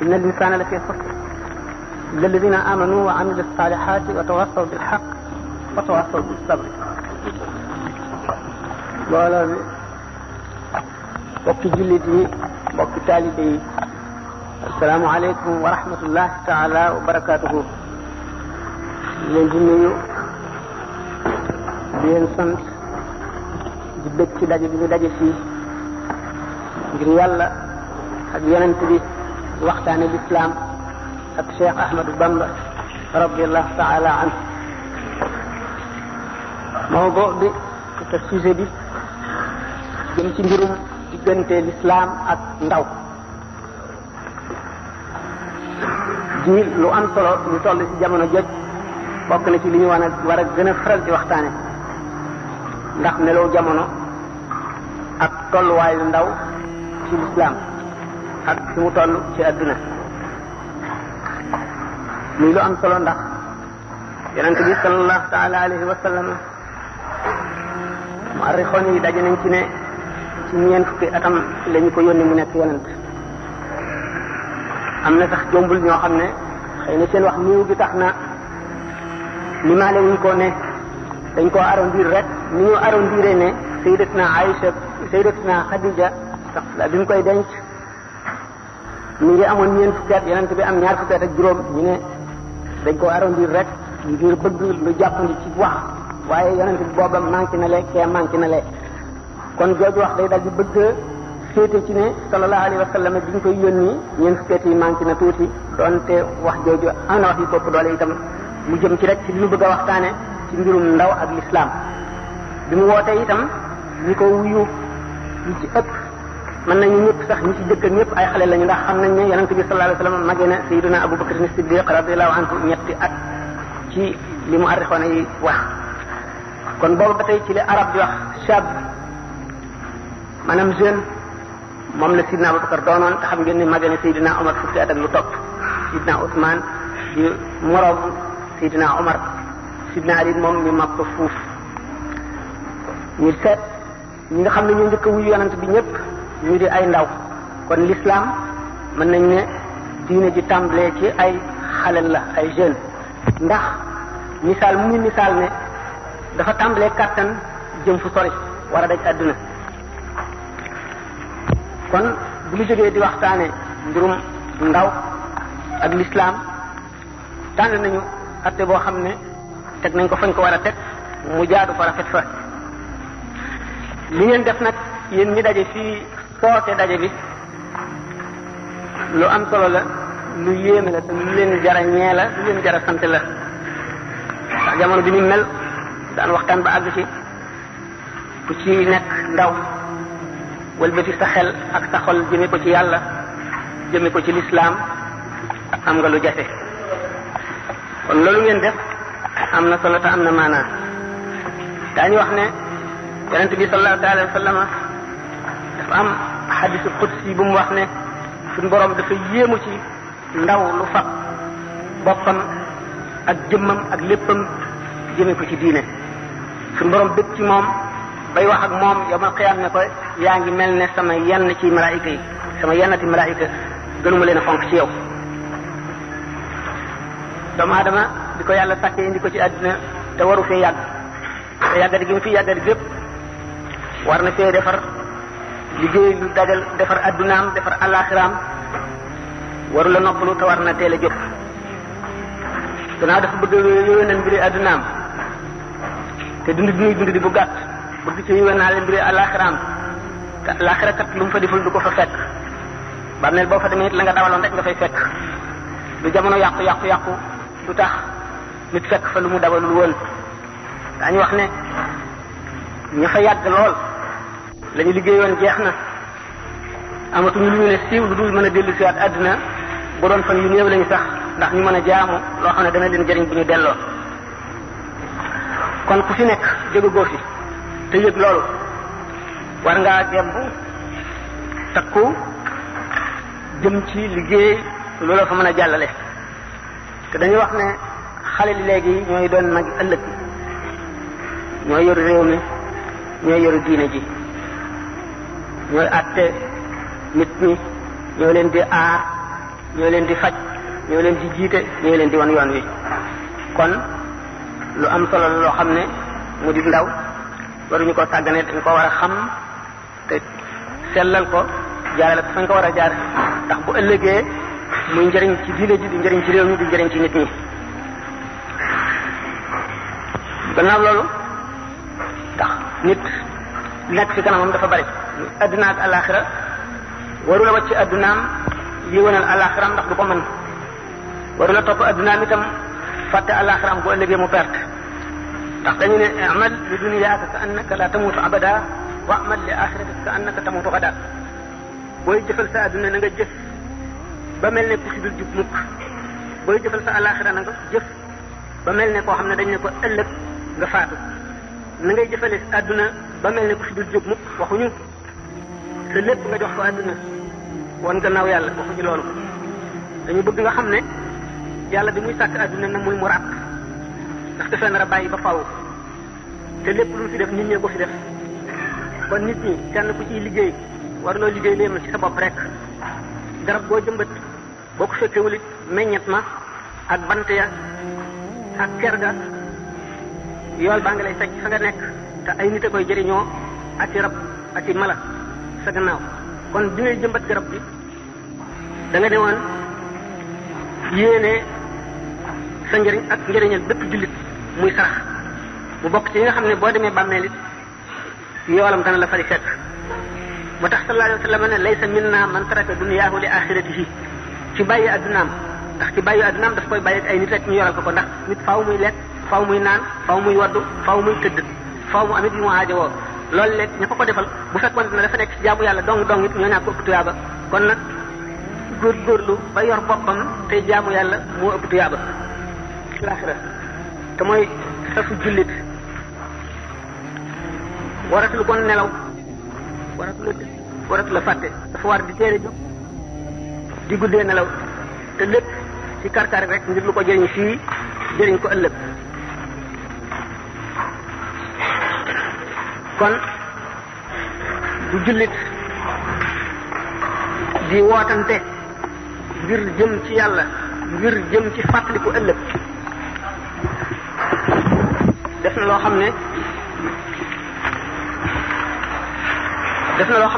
inna al-insana la fi khusr illa alladhina amanu wa amilu salihati wa tawassaw bil haqq wa tawassaw bis sabr. mbooloo mi bokki jullit yi bokki taalibe yi assalaamu aleykum wa rahmatullahi taala wa barakatuhu. leen di nuyu di leen sant di bëgg ci daje bi ñu daje fii ngir yàlla ak yonent bi waxtaane lislaam ak Cheikh Ahmadou Bamba radiyallahu taala anhu. mawdu bi te sujet bi jëm ci mbirum diggante lislaam ak ndaw di lu am solo ñu toll ci jamono joj bokk na ci li ñu war a gën a faral di waxtaane ndax meloo jamono ak tolluwaayu ndaw ci lislaam ak fi mu toll ci adduna muy lu am solo ndax yonent bi sallallahu taala alayhi wa sallam muarrixoon yi daje nañ ci ne ci ñeent fukki atam la ñu ko yónni mu nekk yonent. am na sax jombul ñoo xam ne xëy na seen wax niiw gi tax na limaale wuñ ko ne dañ koo arrondir rek ni ñu arrondiré ne sayyidatuna Aïcha sayyidatuna Khadija sax la bi mu koy denc mi ngi amoon ñeent fukki at yonent bi am ñaar fukki at ak juróom ñu ne dañ koo arrondir rek ngir bëgg lu jàppandi ci wax waaye yonent bi booba manqué na le kee manqué na le kon jooju wax day dal di bëgg féete ci ne sallallahu alayhi wa sallam bi ñu koy yónni ñeent fukki at yi manqué na tuuti doonte wax jooju am na wax yu kopp doole itam mu jëm ci rek ci li ñu bëgg a waxtaane ci mbirum ndaw ak lislaam bi mu wootee itam ñi ko wuyu ñi ci ëpp mën nañu ñëpp sax ñi ci jëkk ñëpp ay xale lañu ndax xam nañ ne yonent bi sallallahu alayhi wa sallam magee na sayyiduna Abu Bakr as-Siddiq radiyallahu anhu ñetti at ci li mu arrixoona yi wax. kon boobu ba tey ci li arab di wax shab maanaam jeune moom la sidna Abu Bakr doonoon te xam ngeen ni magee na sayyidina Omar fukki at ak lu topp sidna Ousmane di moroom sayyidina Omar sidna Ali moom mi mag ko fuuf. ñu seet ñi nga xam ne ñu njëkk a wuyu yonent bi ñëpp ñu di ay ndaw kon l'islam mën nañ ne diine ji tàmbalee ci ay xale la ay jeunes ndax misaal mu ngi misaal ne dafa tàmbalee kàttan jëm fu sori war a daj àdduna. kon bu ñu jógee di waxtaane mbirum ndaw ak l'islam tànn nañu atte boo xam ne teg nañ ko fañ ko war a teg mu jaadu fa rafet fa. li ngeen def nag yéen ñi daje fii soote daje bi lu am solo la lu yéeme la te lu leen jara ñee la lu leen jara sant la ndax jamono bi ni mel daan waxtaan ba àgg ci ku ci nekk ndaw wëlbati sa xel ak sa xol jëme ko ci yàlla jëme ko ci lislaam am nga lu jafe. kon loolu ngeen def am na solo te am na maanaa. daañu wax ne yonent bi sallallahu alayhi wa sallam dafa am hadisul qudsi bu mu wax ne suñu borom dafa yéemu ci ndaw lu fab boppam ak jëmmam ak léppam jëme ko ci diine. suñu borom bëgg ci moom bay wax ak moom yawmal qiyaam ne ko yaa ngi mel ne sama yenn ci malaayika yi sama yennati malaayika gënuma leen a fonk ci yow. doomu aadama di ko yàlla sàkkee indi ko ci àddina te waru fee yàgg te yàggati gi mu fi yàggati gépp war na fee defar liggéey lu dajal defar addunaam defar alaxiraam waru la noppalu te war na teel a jóg. gannaaw dafa bëgg yéwénal mbiri addunaam te dund bi muy dund di bu gàtt bëgg ci yéwénal mbiri alaxiraam te alaxira kat lu mu fa deful du ko fa fekk. bàmmeel boo fa demee it la nga dawaloon rek nga fay fekk. lu jamono yàqu du tax nit fekk fa lu mu dawalul woon. daañu wax ne ña fa yàgg lool la ñu liggéeyoon jeex na amatuñu lu ñu ne siiw lu dul mën a dellu si waat àddina bu doon fan yu néew lañu sax ndax ñu mën a jaamu loo xam ne dana leen jëriñ bu ñu delloo. kon ku fi nekk jógagoo fi te yëg loolu war ngaa gembu takku jëm ci liggéey loolu fa mën a jàllale. te dañuy wax ne xale li léegi ñooy doon mag ëllëg ñooy yoru réew mi ñooy yoru diine ji ñooy àtte nit ñi ñoo leen di aar ñoo leen di faj ñoo leen di jiite ñoo leen di wan yoon wi kon lu am solo loo xam ne mu di ndaw waruñu ko sàggane dañ ko war a xam te sellal ko jaarale ko fañ ko war a jaar ndax bu ëllëgee muy njëriñ ci diine ji di njëriñ ci réew mi di njëriñ ci nit ñi gannaaw loolu ndax nit nekk ci kanamam dafa bari adduna ak alaxira waru la wàcc addunaam yiwanal alaxiram ndax du ko mën waru la topp addunaam itam fàtte alaxiram bu ëllëgee mu perte ndax dañu ne amal li duniyaaka ka annaka la tamutu abada wa amal li axiratika ka annaka tamutu gada booy jëfal sa adduna na nga jëf ba mel ne ku fi dul jub mukk booy jëfal sa alaxira na nga jëf ba mel ne koo xam ne dañ ne ko ëllëg nga faatu na ngay jëfale adduna ba mel ne ku fi dul jub mukk waxuñu te lépp nga jox ko adduna wan gannaaw yàlla waxuñu loolu dañu bëgg nga xam ne yàlla bi muy sàkk adduna na muy mu ràpp ndax dafee nar a bàyyi ba faw te lépp lu fi def nit ñee ko fi def kon nit ñi kenn ku ciy liggéey war loo liggéey léemal ci sa bopp rek garab boo jëmbat boo ko fekkewul it meññet ma ak bant ya ak ker ga yool baa nga lay fekk fa nga nekk te ay nit a koy jëriñoo ak i rab ak i mala sa gannaaw kon bi ngay jëmbat garab bi da nga ne woon yéene sa njëriñ ak njëriñal bépp jullit muy sarax mu bokk ci yi nga xam ne boo demee bàmmeel it yoolam dana la fari fekk moo tax sallallahu alayhi wa sallam ne laysa minna man taraka dunyaahu li axiratihi ci bàyyi addunaam ndax ci bàyyi addunaam daf koy bàyyi ak ay nit rek ñu yoral ko ndax nit faaw muy lekk faaw muy naan faaw muy waddu faaw muy tëdd faaw mu amit yu mu aajowoo loolu léegi ña ko defal bu fekkoon ne dafa nekk ci jaamu yàlla dong it ñoo ñàkk ko ëpp tuyaaba kon nag góorgóorlu ba yor boppam tey jaamu yàlla moo ëpp tuyaaba laaxira te mooy safu jullit waratul kon nelaw waratul la fàtte dafa war di téere jóg di guddee nelaw te lépp ci karkar rek ngir lu ko jëriñ fii jëriñ ko ëllëg kon bu jullit di wootante ngir jëm ci yàlla ngir jëm ci fàttaliku ëllëg def na loo xam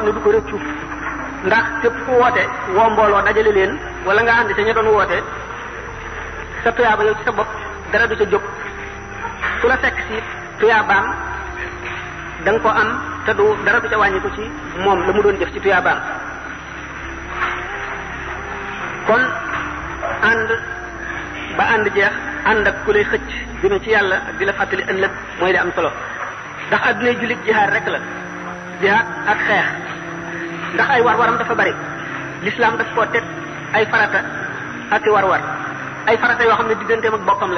ne du ko rëccu ndax képp ku woote woo mbooloo dajale leen wala nga ànd ca ña doon woote sa tuyaaba yow ci sa bopp dara du ca jóg su la fekk si tuyaabaam da nga ko am te du dara du ca wàññi ko ci moom la mu doon jëf ci tuyaabaam kon ànd ba ànd jeex ànd ak ku lay xëcc jëme ci yàlla ak di la fàttali ëllëg mooy li am solo ndax addunay jullit jihaad rek la jihaad ak xeex ndax ay war-waram dafa bari l'islam daf koo teg ay farata ak i war-war ay farata yoo xam ne digganteem ak boppam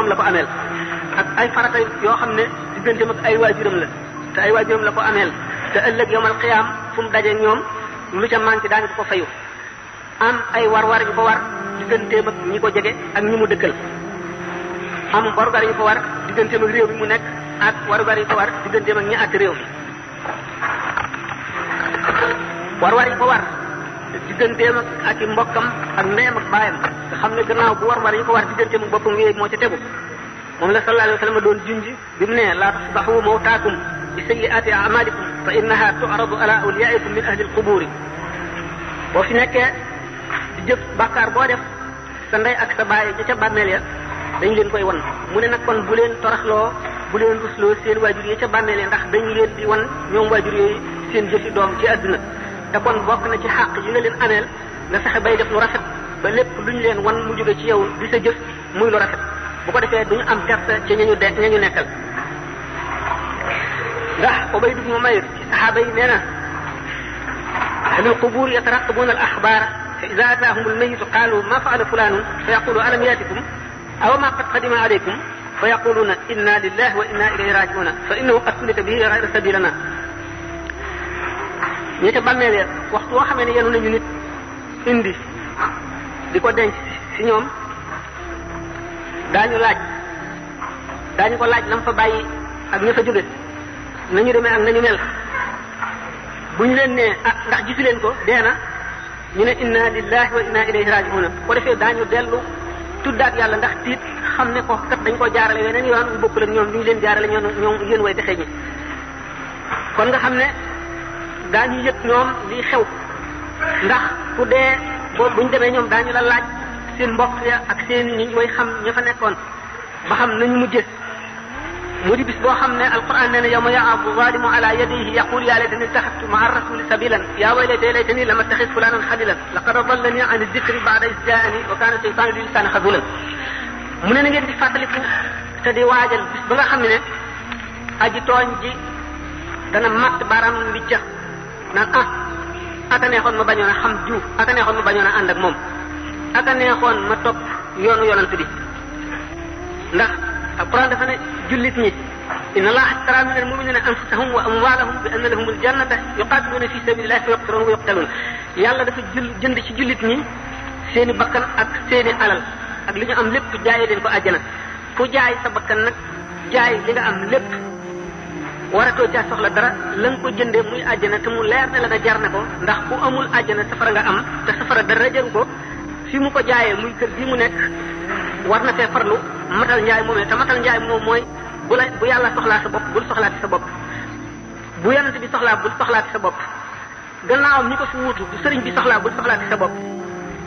la ko ameel ak ay farata yoo xam ne digganteem ak ay waajuram la te ay waajuram la ko ameel te ëllëg yawmal qiyaam fu mu daje ñoom lu ca manqué daañu ko fayu am ay war-war yu ko war digganteem ak ñi ko jege ak ñi mu dëkkal am warugar yu ko war digganteem ak réew mi mu nekk ak warugar yu ko war digganteem ak ñi àtt réew mi war-war yi ko war digganteem ak i mbokkam ak ndeyam ak baayam nga xam ne gannaaw bu war-war yi ko war digganteem ak boppam wéy moo ca tegu moom la sallallahu alayhi wa sallam doon junj bi mu ne laa tasbahu mawtaakum bi sayyi'aati a'maalikum fa innaha tu'radu ala awliyaa'ikum min ahli al-qubuur boo fi nekkee di jëf bàkkaar boo def sa ndey ak sa baay ca bàmmeel ya dañ leen koy wan mu ne nag kon bu leen toraxloo bu leen rusloo seen waajur yi ca bàmmeel ya ndax dañu leen di wan ñoom waajur yooyu seen jëfi doom ci àdduna te kon bokk na ci xàq yi nga leen ameel nga fexe bay def lu rafet ba lépp lu ñu leen wan mu jóge ci yow di sa jëf muy lu rafet bu ko defee duñu am perte ci ñañu nekkal ndax Ubayd ibn Umayr ci saxaaba yi nee na ahlul qubuur yataraqabuuna al axbaar fa ida ataahum al mayitu qaalu ma faala fulaanun fa yaqulu alam yaatikum aw ma qad qadima alaykum fa yaquluuna inna lillahi wa inna ilayhi raaji'uuna fa innahu qad sulika bihi ghayra sabiilana ñi ca bàmmeel waxtu woo xamee ne yenu nañu nit indi di ko denc ci ñoom daañu ko laaj lam fa bàyyi ak ña fa jóge nañu demee ak nañu mel bu ñu leen nee ndax gisu leen ko dee na ñu ne inna lillahi wa inna ilayhi raji'un ko defee daañu dellu tuddaat yàlla ndax tiit xam ne ko kat dañ ko jaarale weneen yoon bu bokkul ak ñoom li ñu leen jaarale ñoom yéen way dexe ñi kon nga xam ne daañu yëg ñoom lii xew ndax ku dee boobu buñ demee ñoom daañu la laaj seen mbokk ya ak seen ñi way xam ña fa nekkoon ba xam nañu mujjë mu di bis boo xam ne alquran nee na yawma ya'abu zalimu ala yadihi yaqul ya laytani ittakhadtu ma'a rasuli sabilan ya waylata laytani lam attakhid fulanan khalilan laqad adallani an dhikri ba'da idh ja'ani wa kana shaytanu lil insani khazulan mu ne na ngeen di fàttaliku te di waajal bis ba nga xam ne aji tooñ ji dana matt baaraam bi ca naan aka neexoon ma bañoon a xam jiw aka neexoon ma bañoon a ànd ak moom aka neexoon ma topp yoonu yonant bi ndax alquran dafa ne jullit ñi inna allaha ashtara min almu'minina anfusahum wa amwalahum bi anna lahumul jannata yuqatiluna fi sabilillahi fa yuqtaluna wa yuqtalun yàlla dafa jënd ci jullit ñi seeni bakkan ak seeni alal ak li ñu am lépp jaayee leen ko àjjana ku jaay sa bakkan nag jaay li nga am lépp waratoo caa soxla dara la nga ko jëndee muy àjjana te mu leer ne la nga jar na ko ndax ku amul àjjana safara nga am te safara dara jaru ko fi mu ko jaayee muy kër gi mu nekk war na fee farlu matal njaay moomee te matal njaay moom mooy bu yàlla soxlaa sa bopp bul soxlaati sa bopp bu yonent bi soxlaa bul soxlaati sa bopp gannaawam ñi ko fi wuutu bu sëriñ bi soxlaa bul soxlaati sa bopp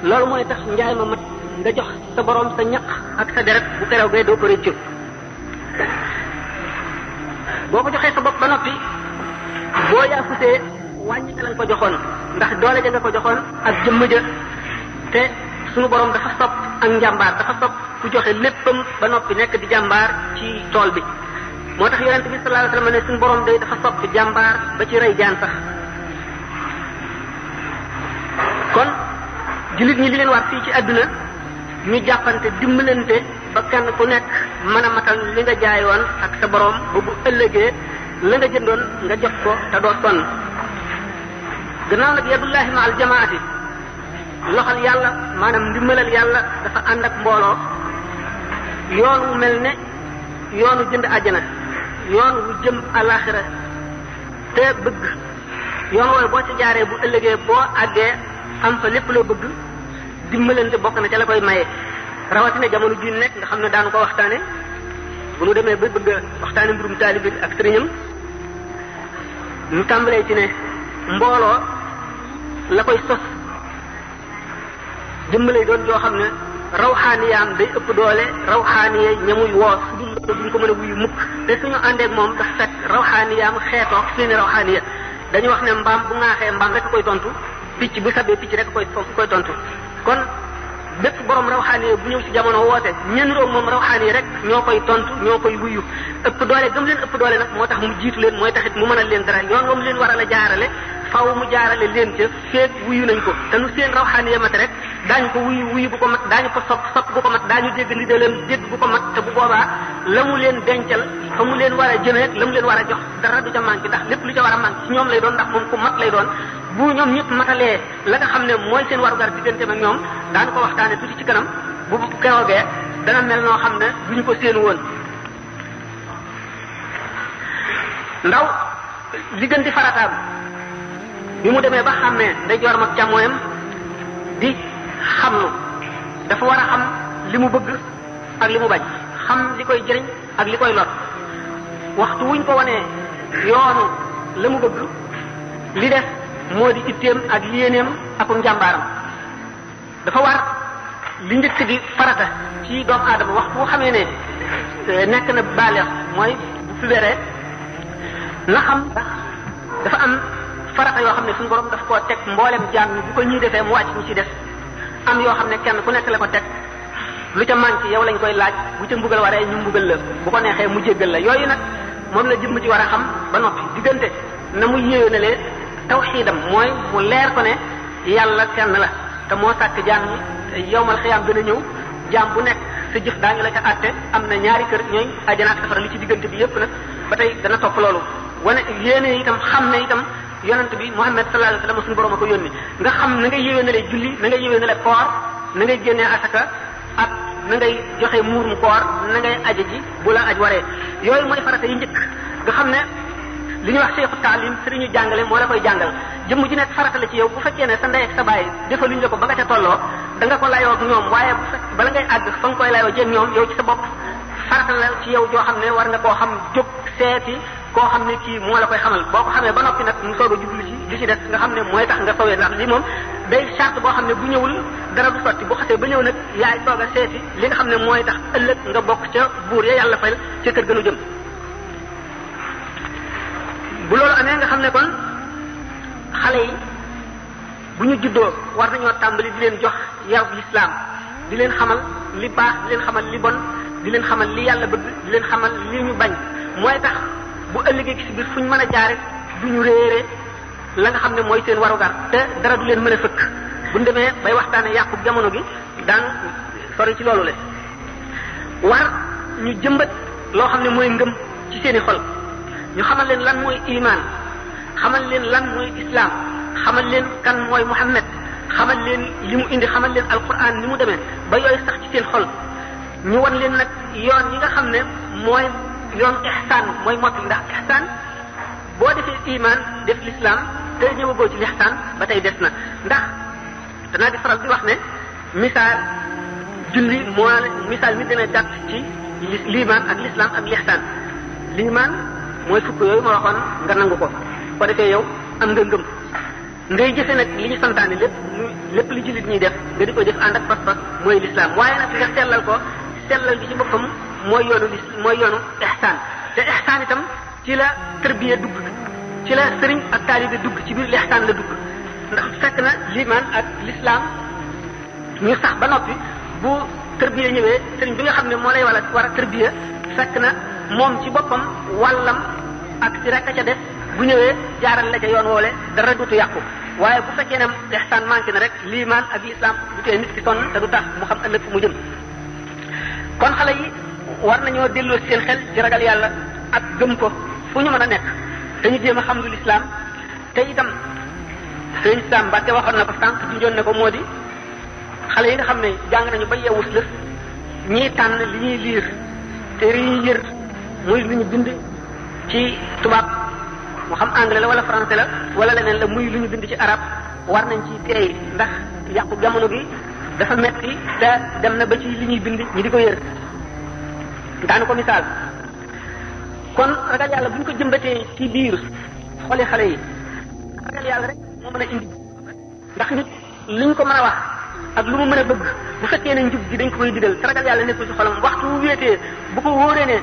loolu mooy tax njaay ma mat nga jox sa borom sa ñaq ak sa deret bu kerew gay doo ko réccu boo ko joxee sa bopp ba noppi boo yaafusee wàññi ka lañ ko joxoon ndax doole ja nga ko joxoon ak jëmm ja te sunu borom dafa sopp ak njàmbaar dafa sopp ku joxe léppam ba noppi nekk di jàmbaar ci tool bi moo tax yonente bi sallallahu alayhi wasallam ne sunu borom day dafa sopp jàmbaar ba ci rey jaan sax kon jullit ñi li leen war fii ci àdduna ñu jàppante dimbalante ba kenn ku nekk mën a matal li nga jaayoon ak sa borom ba bu ëllëgee la nga jëndoon nga jox ko te doo sonn gannaaw nag yadullahi ma al jamaati loxal yàlla maanaam ndimbalal yàlla dafa ànd ak mbooloo yoon wu mel ne yoonu jënd àjjana yoon wu jëm alaxira te bëgg yoon wooyu boo ci jaaree bu ëllëgee boo àggee am fa lépp loo bëgg dimbalante bokk na ca la koy maye rawatina jamono ji nekk nga xam ne daanu ko waxtaane bu nu demee ba bëgg a waxtaane mbirum taalibe ak sëriñam ñu tàmbalee ci ne mbooloo la koy sos jëmmalay doon joo xam ne rawxaaniyaam day ëpp doole rawxaaniye ñamuy woo su dul loolu duñ ko mën a wuyu mukk te suñu àndeek moom dafa fekk rawxaaniyaam xeetoog seeni rawxaaniya dañu wax ne mbaam bu ŋaaxee mbaam rek koy tontu picc bu sabee picc rek koy tontu kon bépp borom rawxaaniye bu ñëw ci jamono woote ñen roog moom rawxaaniye rek ñoo koy tontu ñoo koy wuyu ëpp doole gëm leen ëpp doole nag moo tax mu jiitu leen mooy taxit mu mënal leen dara yoon moom leen war a la jaarale faw mu jaarale leen ca feeg wuyu nañ ko te nu seen rawxaaniye mat rek daañu ko wuyu bu ko mat daañu ko sopp bu ko mat daañu dégg ndigalam dégg bu ko mat te bu boobaa la mu leen dencal fa mu leen war a jëmee la mu leen war a jox dara du ca manqué ndax lépp lu ca war a manqué ci ñoom lay doon ndax moom ku mat lay doon bu ñoom ñëpp matalee la nga xam ne mooy seen warugar diggante ak ñoom daanu ko waxtaane tuuti ci kanam bu keroogee dana mel noo xam ne duñu ko séenu woon ndaw li gën di farataam bi mu demee ba xàmmee day jooram ak càmmooyam di xamlu dafa war a xam li mu bëgg ak li mu bañ xam li koy jëriñ ak li koy lor waxtu wuñ ko wanee yoonu la mu bëgg li def moo di itteem ak yéeneem ak njàmbaaram dafa war li njëkk di farata ci doomu aadama waxtu bu xamee ne nekk na baaleex mooy bu fi weree na xam ndax dafa am farata yoo xam ne suñu borom daf koo teg mboolem jaam ñi bu ko ñuy defee mu wàcc ñu ci def am yoo xam ne kenn ku nekk la ko teg lu ca manqué yow lañ koy laaj bu ca mbugal waree ñu mbugal la bu ko neexee mu jéggal la yooyu nag moom la jëmm ci war a xam ba noppi diggante na mu yéwénalee tawxiidam mooy mu leer ko ne yàlla kenn la te moo sàkk jaam ñi yowmal xiyaam gën a ñëw jaam bu nekk sa jëf daañu la ca àtte am na ñaari kër ñooy àjjana ak safara li ci diggante bi yépp nag ba tey dana topp loolu wane yéene itam xam ne itam yonent bi Muhammad sallallahu alayhi wasallam suñu borom a ko yónni nga xam na ngay yéwénale julli na ngay yéwénale koor na ngay génnee asaka ak na ngay joxe muur mu koor na ngay aje ji bu la aj waree yooyu mooy farata yi njëkk nga xam ne li ñuy wax cheikhu taalim sëriñu jàngale moo la koy jàngal jëmm ji nekk farata la ci yow bu fekkee ne sa ndey ak sa baay defaluñ la ko ba nga ca tolloo da nga ko layoo ak ñoom waaye bu fekk bala ngay àgg fa nga koy layoo jéeg ñoom yow ci sa bopp farata la ci yow joo xam ne war nga koo xam jóg seeti koo xam ne kii moo la koy xamal boo ko xamee ba noppi nag mu soog a jublu ci li ci des nga xam ne mooy tax nga sowee ndax li moom day charte boo xam ne bu ñëwul dara du sotti bu xasee ba ñëw nag yaay soog a seeti li nga xam ne mooy tax ëllëg nga bokk ca buur ya yàlla fayal ca kër gënu jëm bu loolu amee nga xam ne kon xale yi bu ñu juddoo war nañoo tàmbali di leen jox yarub lislaam di leen xamal li baax di leen xamal li bon di leen xamal li yàlla bëgg di leen xamal li ñu bañ mooy tax bu ëllëgee ci biir fu ñu mën a jaare du ñu réere la nga xam ne mooy seen warugar te dara du leen mën a fëkk bu ñu demee bay waxtaane yàqu jamono gi daan sori ci loolu le war ñu jëmbat loo xam ne mooy ngëm ci seeni xol ñu xamal leen lan mooy iman xamal leen lan mooy islam xamal leen kan mooy Muhammad xamal leen li mu indi xamal leen alquran ni mu demee ba yooyu sax ci seen xol ñu wan leen nag yoon yi nga xam ne mooy yoon ihsaan mooy mottali ndax ihsaan boo defee iman def l'islam te ñëwagoo ci l'ihsaan ba tey des na ndax danaa di faral di wax ne misaal julli moo misaal mi dina gàtt ci liimaan ak l'islam ak l'ihsaan liimaan mooy fukk yooyu ma waxoon nga nangu ko ko defee yow am nga ngëm ngay jëfe nag li ñu santaane lépp li jullit ñuy def nga di ko def ànd ak pas-pas mooy l'islam waaye nag nga sellal ko sellal gi ci boppam mooy yoonu ihsaan te ihsaan itam ci la tërbiya dugg ci la sëriñ ak taalibe dugg ci biir l'ihsaan la dugg ndax fekk na liimaan ak l'islam ñu sax ba noppi bu tërbiya ñëwee sëriñ bi nga xam ne moo lay war a tërbiya fekk na moom ci boppam wàllam ak ci rek a ca def bu ñëwee jaaral la ca yoon woole dara dutu yàqu waaye bu fekkee ne ihsaan manqué na rek liimaan ak l'islam du tee nit ki sonn te du tax mu xam ëllëg fu mu jëm kon xale yi war nañoo delloo seen xel ci ragal yàlla ak gëm ko fu ñu mën a nekk te ñu jéem a xam lu l'islam te itam sëñ Sam Mbacke waxoon na ko sànq junjoon ne ko moo di xale yi nga xam ne jàng nañu ba yeewus lëf ñii tànn li ñuy liir te yi ñuy yër muy lu ñu bind ci tubaab mu xam anglais la wala français la wala leneen la muy lu ñu bind ci arab war nañ ci teey ndax yàqu jamono gi dafa metti te dem na ba ci li ñuy bind ñi di ko yër daanu ko misaal kon ragal yàlla bu ñu ko jëmbatee ci biir xoli xale yi ragal yàlla rek moo mën a indi ndax nit li ñu ko mën a wax ak lu mu mën a bëgg bu fekkee ne njub gi dañ ko koy digal te ragal yàlla nekkul ci xolam waxtu wu wéetee bu ko wóoree ne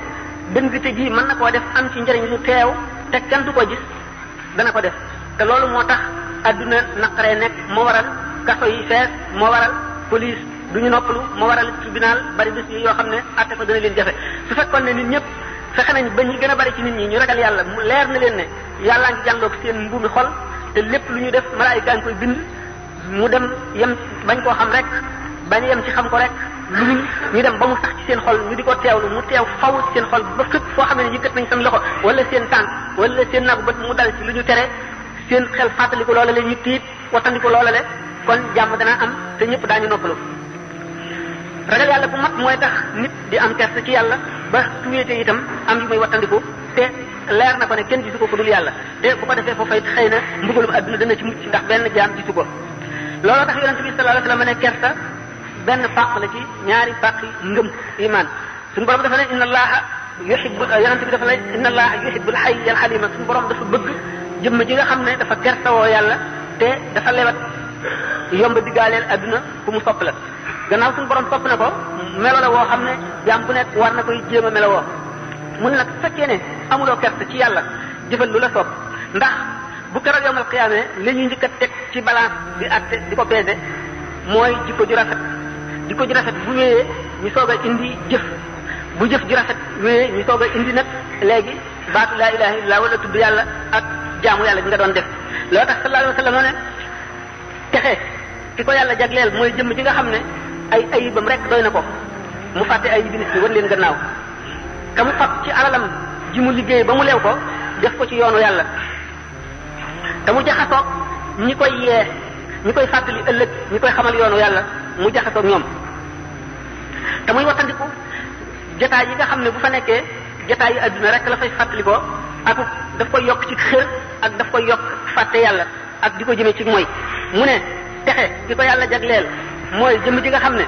dëngte gi mën na koo def am ci njëriñ lu teew te kenn du ko gis dana ko def te loolu moo tax adduna naqaree nekk moo waral kaso yi fees moo waral police duñu noppalu moo waral tribunal bari bis yoo xam ne atte ko dana leen jafe su fekkoon ne nit ñëpp fexe nañ ba ñi gën a bari ci nit ñi ñu ragal yàlla mu leer na leen ne yàllaa ngi jàndoog seen mbuumi xol te lépp lu ñu def malaayika ngi koy bind mu dem yem bañ koo xam rek bañ yem ci xam ko rek lu ñu dem ba mu sax ci seen xol ñu di ko teewlu mu teew faw ci seen xol ba fépp foo xam ne yëkkat nañ seen loxo wala seen tànk wala seen nagu bët mu dal ci lu ñu tere seen xel fàttaliku loola le ñu tiit wattandiku loola le kon jàmm dana am te ñëpp daañu noppalu ragal yàlla bu mat mooy tax nit di am kersa ci yàlla ba tuweete itam am yu muy wattandiku te leer na ko ne kenn gisu ko ku dul yàlla te bu ko defee foofu it xëy na mbugalum adduna dana ci mucc ndax benn jaam gisu ko looloo tax yonente bi sallallahu alayhi wasallam ne kersa benn pàq la ci ñaari pàq ngëm iman suñu borom dafa ne inna allaha yuhibbu yonente bi dafa ne inna allaha yuhibbul hayyal halima suñu borom dafa bëgg jëmm ji nga xam ne dafa kersawoo yàlla te dafa lewat yomb diggaaleel adduna ku mu sopp la gannaaw suñu borom sopp na ko melo la woo xam ne jaam bu nekk war na koy jéem a melo woo mun nag fekkee ne amuloo kersa ci yàlla jëfal lu la sopp ndax bu keroog yawmal qiyaama li ñuy njëkk a teg ci balance di atte di ko peese mooy jikko ju rafet jikko ju rafet bu wéyee ñu soog a indi jëf bu jëf ju rafet wéyee ñu soog a indi nag léegi baatu laa ilaha illallah wala tudd yàlla ak jaamu yàlla bi nga doon def loo tax sallallahu alayhi wa sallam ne texe ki ko yàlla jagleel mooy jëmm ji nga xam ne ay ayibam rek doy na ko mu fàtte ayibi nit ñi wan leen gannaaw te mu fab ci alalam ji mu liggéey ba mu leew ko def ko ci yoonu yàlla te mu jaxasoog ñi koy yee ñi koy fàttali ëllëg ñi koy xamal yoonu yàlla mu jaxasoog ñoom te muy wattandiku jotaay yi nga xam ne bu fa nekkee jotaay yi adduna rek la fay fàttali ko ak daf koy yokk ci xër ak daf koy yokk fàtte yàlla ak di ko jëmee ci mooy mu ne texe ki ko yàlla jagleel mooy jëmm ji nga xam ne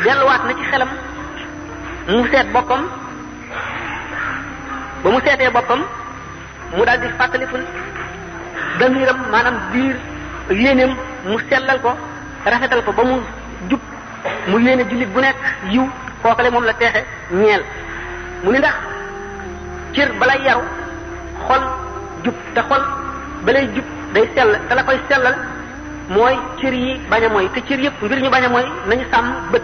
delluwaat na ci xelam mu seet boppam ba mu seetee boppam mu daal di fàttaliku damiram maanaam biir yéeneem mu sellal ko rafetal ko ba mu jub mu yéene jullit bu nekk yiw kookale moom la teexe ñeel mu ni ndax cër balay yaru xol jub te xol balay jub day sell te la koy sellal mooy cër yi bañ a mooy te cër yëpp ngir ñu bañ a mooy nañu sàmm bët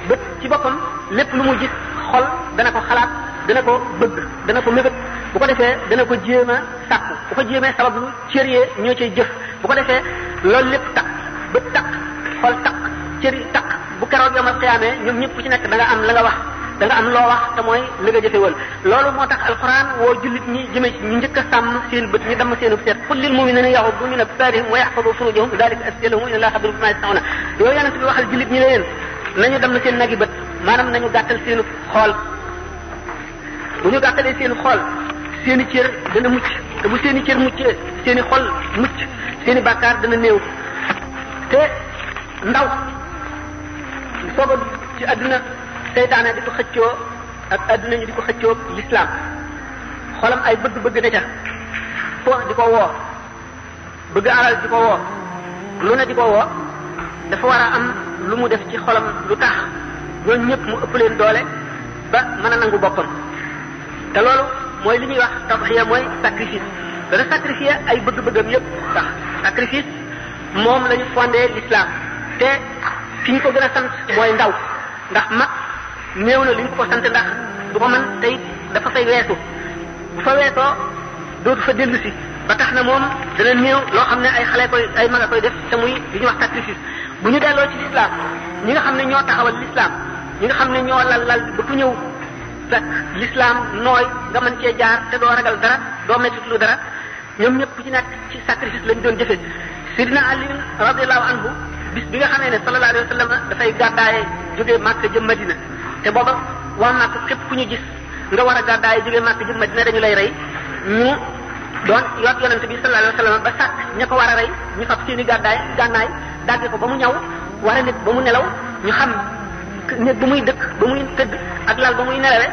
bët ci boppam lépp lu mu gis xol dana ko xalaat dana ko bëgg dana ko mébét bu ko defee dana ko jéem a sàkku bu ko jéemee sabablu cër yee ñoo cay jëf bu ko defee loolu lépp takk bët takk xol takk cër yi takk bu keroog yomal xiyaamee ñoom ñëpp ku ci nekk da nga am la nga wax da nga am loo wax te mooy li nga jëfewal loolu moo tax alquran woo jullit ñi jëme ci ñu njëkk a sàmm seen bët ñu damm seenub seet qul lil mu'minina yaghuddu min absarihim wa yahfazu furujahum dhalika azka lahum inna allaha khabirun bima yasna'un yow yonent bi waxal jullit ñi leen nañu damm seen nagi bët maanaam nañu gàttal seenu xool bu ñu gàttalee seen xool seeni cër dana mucc te bu seeni cër muccee seeni xol mucc seeni bàkkaar dana néew te ndaw sooba ci àdduna seytaane di ko xëccoo ak àdduna ñu di ko xëccoo l'islam xolam ay bëgg-bëgg ne ca fo di ko woo bëgg alal di ko woo lu ne di ko woo dafa war a am lu mu def ci xolam lu tax ñooñu ñëpp mu ëpp leen doole ba mën a nangu boppam te loolu mooy li ñuy wax tadhiya mooy sacrifice dana sacrifier ay bëgg-bëggam yëpp tax sacrifice moom la ñu fondé l'islam te ki ñu ko gën a sant mooy ndaw ndax mag néew na li ñu ko sant ndax du ko mën tey dafa fay weesu bu fa weesoo dootu fa dellu si ba tax na moom dana néew loo xam ne ay xale koy ay mag a koy def te muy li ñuy wax sacrifice bu ñu delloo ci l'islam ñi nga xam ne ñoo taxawal l'islam ñi nga xam ne ñoo lal ba ku ñëw fekk l'islam nooy nga mën cee jaar te doo ragal dara doo metti lu dara ñoom ñëpp ku ci nekk ci sacrifice lañ doon jëfe Sidina Ali radiyallahu anhu bis bi nga xamee ne sallallahu alayhi wa sallam dafay gàddaaye jógee Makka jëm Madina te booba waa Makka képp ku ñu gis nga war a gàddaaye jógee Makka jëm Madina dañu lay rey ñu doon yoot yonent bi sallallahu alayhi wa sallam ba sàkk ña ko war a rey ñu fab seeni gànnaay dagge ko ba mu ñaw war a nit ba mu nelaw ñu xam néeg ba muy dëkk ba muy tëdd ak lal ba muy nelawe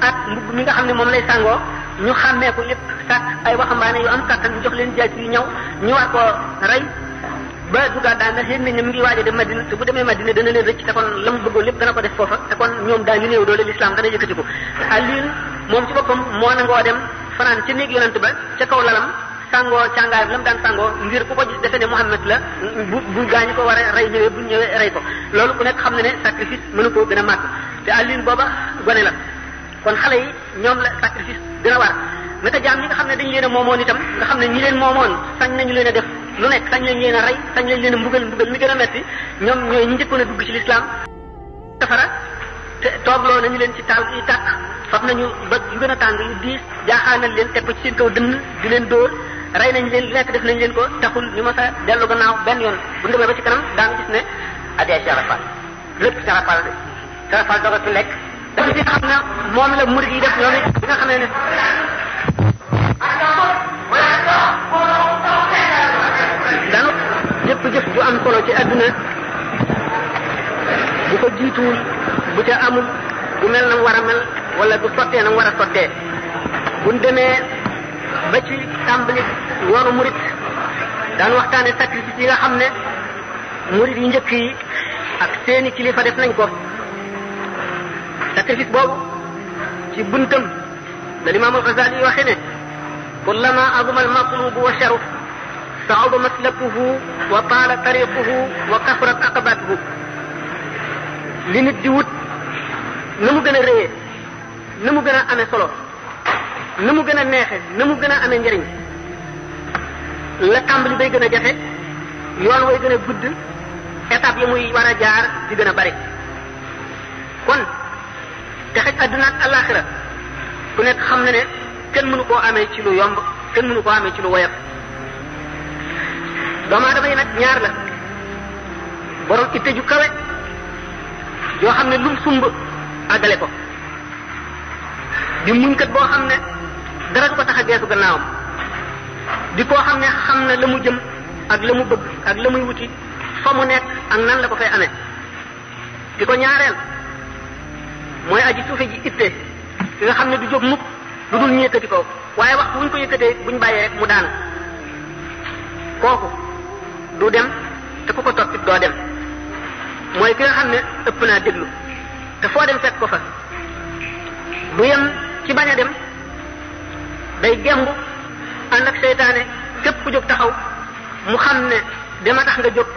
ak mbubb mi nga xam ne moom lay sàngoo ñu xàmmee ko lépp sàkk ay waxambaane yu am kàttan ñu jox leen jaay yu ñaw ñu war ko rey ba du gàddaa ndax yéen nañ ne mu ngi waaj a dem Madina te bu demee Madina dana leen rëcc te kon la mu bëggoon lépp dana ko def foofa te kon ñoom daañu néew doole l'islam dana yëkkati ko Aliou moom ci boppam moo nangoo dem fanaan ca néeg yonent ba ca kaw lalam sàngoo càngaay bi la mu daan sàngoo ngir ku ko gis defe ne Muhammad la bu gaañu ko war a rey ñëwee bu ñëwee rey ko loolu ku nekk xam ne ne sacrifice mënu koo gën a màgg te Aliou booba gone la kon xale yi ñoom la sacrifice gën a war naka jaam ñi nga xam ne dañu leen a moomoon itam nga xam ne ñi leen moomoon sañ nañu leen a def lu nekk sañ lañ leen a rey sañ lañ leen a mbugal mi gën a metti ñoom ñooy ñi njëkkoon a dugg ci l'islam safara te toogloo nañu leen ci taal yi tàkk fab nañu ba yu gën a tàng yu diis jaaxaanal leen teg ko ci seen kaw dënn di leen dóor rey nañ leen lu nekk def nañ leen ko taxul ñu mës a dellu gannaaw benn yoon bu ñu demee ba ci kanam daan gis ne adee sarafal lépp sarafal de sarafal dogatu lekk dafa ci xam ne moom la murid yi def ñoom it bi nga xam ne daanu jëpp jëf ju am solo ci àdduna bu ko jiituwul bu ca amul bu mel na mu war a mel wala bu sottee na mu war a sottee buñ demee ba ci tàmbali yoonu murid daan waxtaane sacrifice yi nga xam ne murid yi njëkk yi ak seeni kilifa def nañ ko sacrifice boobu ci buntam la Imam al-Ghazali yi waxe ne kullama azuma al-matlubu wa sharuf sa'uba maslakuhu wa taala tariquhu wa kasrat aqabatuhu li nit di wut na mu gën a réyee na mu gën a amee solo na mu gën a neexe na mu gën a amee njëriñ la tàmbali bay gën a jafe yoon way gën a gudd étape yi muy war a jaar di gën a bari kon te xëj àdduna ak àllaaxira ku nekk xam na ne kenn mënu koo amee ci lu yomb kenn mënu koo amee ci lu woyof doomu aadama yi nag ñaar la borom itte ju kawe yoo xam ne lum sumb àggale ko di muñkat boo xam ne dara du ko tax a geesu gannaawam di koo xam ne xam na la mu jëm ak la mu bëgg ak la muy wuti fa mu nekk ak nan la ko fay amee di ko ñaareel mooy aji suufe ji itte ki nga xam ne du jóg mukk du dul ñu yëkkati ko waaye waxtu wuñ ko yëkkatee buñ bàyyee rek mu daanu kooku du dem te ku ko toppit doo dem mooy ki nga xam ne ëpp naa déglu te foo dem fekk ko fa du yem ci bañ a dem day gembu ànd ak seytaane képp ku jóg taxaw mu xam ne dema tax nga jóg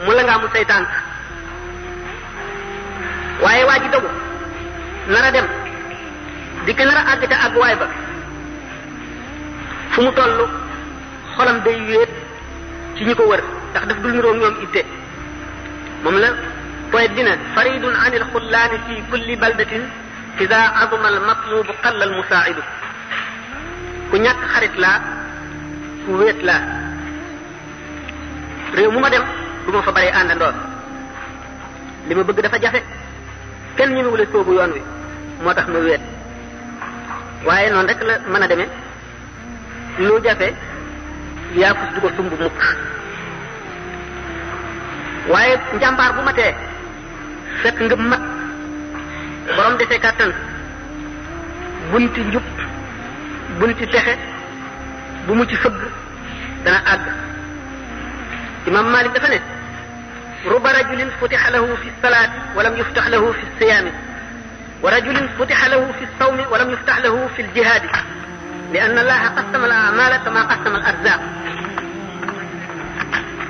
mu la ngaa mu seytaan waaye waa ji dogu nar a dem di ko nar a àgg ca àgg waay ba fu mu toll xolam day wéet ci ñi ko wër ndax daf dul niroo ñoom itte moom la poète bi ne faridun anil xullaani fi kulli baldatin ida azuma al matlubu qalla al musaa'idu ku ñàkk xarit laa ku wéet laa réew mu ma dem du ma fa bare àndandoor li ma bëgg dafa jafe kenn ñemewula soobu yoon wi moo tax ma wéet waaye noonu rek la mën a demee lu jafe yaafus du ko sumb mukk waaye njàmbaar bu ma tee fekk nga mat borom defee kàttan bunti njub bunti texe bu mu ci fëgg dana àgg imam Malik dafa ne ruba rajulin futiha lahu fi salaati walam yuftax lahu fi siyaami wa rajulin futiha lahu fi sawmi walam yuftax lahu fi ljihaadi li anna allaha qasama al amala kama qasama al arzaq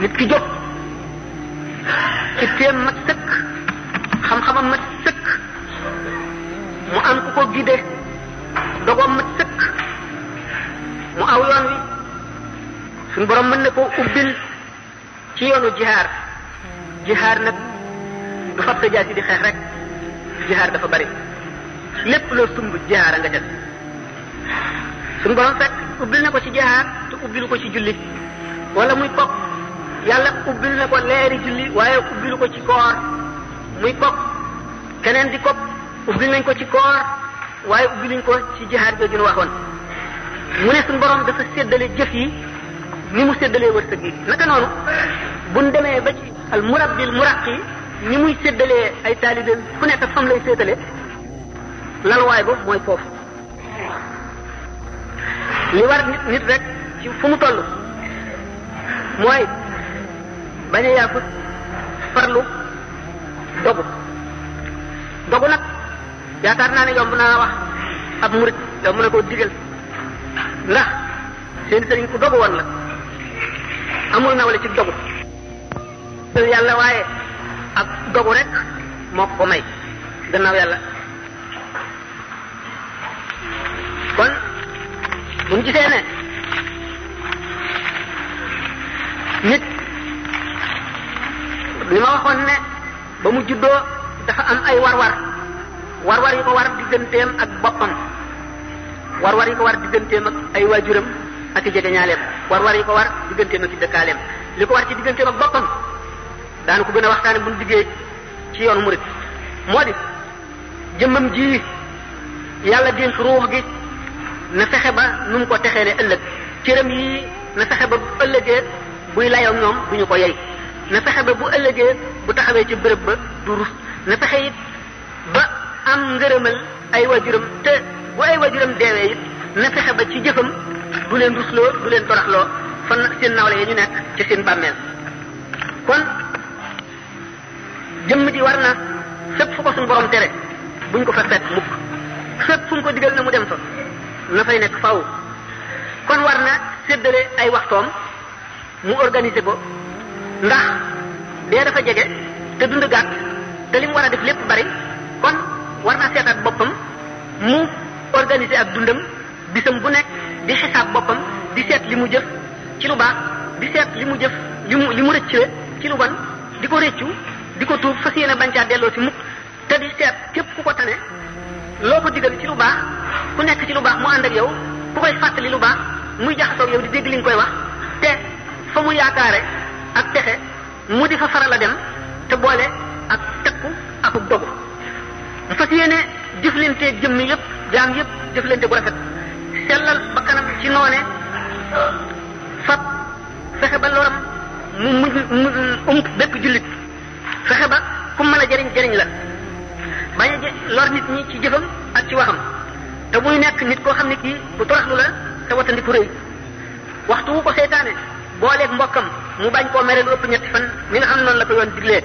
nit ki jóg itteem mat sëkk xam-xamam mat sëkk mu am ku ko gide dogoom mat sëkk mu aw yoon wi suñu borom mën na koo ubbil ci yoonu jihaar jihaar nag du fab sa jaasi di xeex rek jihaar dafa bari lépp loo sumb jihaar a nga jël suñu borom fekk ubbil na ko ci jihaar te ubbilu ko ci julli wala muy kok yàlla ubbil na ko leeri julli waaye ubbilu ko ci koor muy kok keneen di kok ubbil nañ ko ci koor waaye ubbiluñ ko ci jihaar jooju nu waxoon mu ne suñu borom dafa séddale jëf yi ni mu séddalee wërsëg yi naka noonu buñ demee ba ci al murabbil muraqi ni muy séddalee ay taalibeem fu nekk fam lay séddale lalwaay ba mooy foofu li war nit rek ci fu mu toll mooy bañ a yaafut farlu dogu nag yaakaar naa ne yomb naa wax ab murit yomb na koo digal ndax seen sëriñ ku dogu woon la amul nawle ci dogu yàlla waaye ak dogu rek moo ko may gannaaw yàlla kon buñ gisee ne nit li ma waxoon ne ba mu juddoo dafa am ay war-war yi ko war digganteem ak boppam war-war yi ko war digganteem ak ay waajuram ak i jegeñaaleem war-war yi ko war digganteem ak i dëkkaaleem li ko war ci digganteem ak boppam daana ko gën a waxtaane buñ diggee ci yoonu murid moo di jëmmam ji yàlla dénk ruux gi na fexe ba nu mu ko texee ne ëllëg cëram yi na fexe ba bu ëllëgee buy layoo ñoom du ñu ko yey na fexe ba bu ëllëgee bu taxawee ci bërëb ba du rus na fexe it ba am ngërëmal ay waajuram te bu ay waajuram deewee it na fexe ba ci jëfam du leen rusloo du leen toraxloo fan seen nawle yi ñu nekk ci seen bàmmeel kon jëmm ji war na fépp fu ko suñu borom tere buñ ko fa fekk mukk fépp fu mu ko digal na mu dem fa na fay nekk faaw kon war na séddale ay waxtoom mu organiser ko ndax dee dafa jege te dund gàtt te li mu war a def lépp bari kon war na seetaat boppam mu organiser ak dundam bisam bu nekk di xisaab boppam di seet li mu jëf ci lu baax di seet li mu jëf li mu rëccee ci lu bon di ko rëccu di ko tuub fas yéene bañ caa delloo si mukk te di seet képp ku ko tane loo ko digal ci lu baax ku nekk ci lu baax mu ànd ak yow ku koy fàttali lu baax muy jaxasoo yow di dégg li nga koy wax te fa mu yaakaare ak texe mu di fa faral a dem te boole ak tekku ak dogu mu fas yéene jëflante jëmm yëpp jaam yëpp jëflante bu rafet sellal ba kanam ci noone fab fexe ba loram mu bépp jullit fexe ba ku mën a jëriñ la bañ a lor nit ñi ci jëfam ak ci waxam te muy nekk nit koo xam ne kii bu toroxlu la te watandiku rëy waxtu wu ko seytaane booleeg mbokkam mu bañ koo mere lu ëpp ñetti fan mi nga xam ne noonu la ko yoon diglee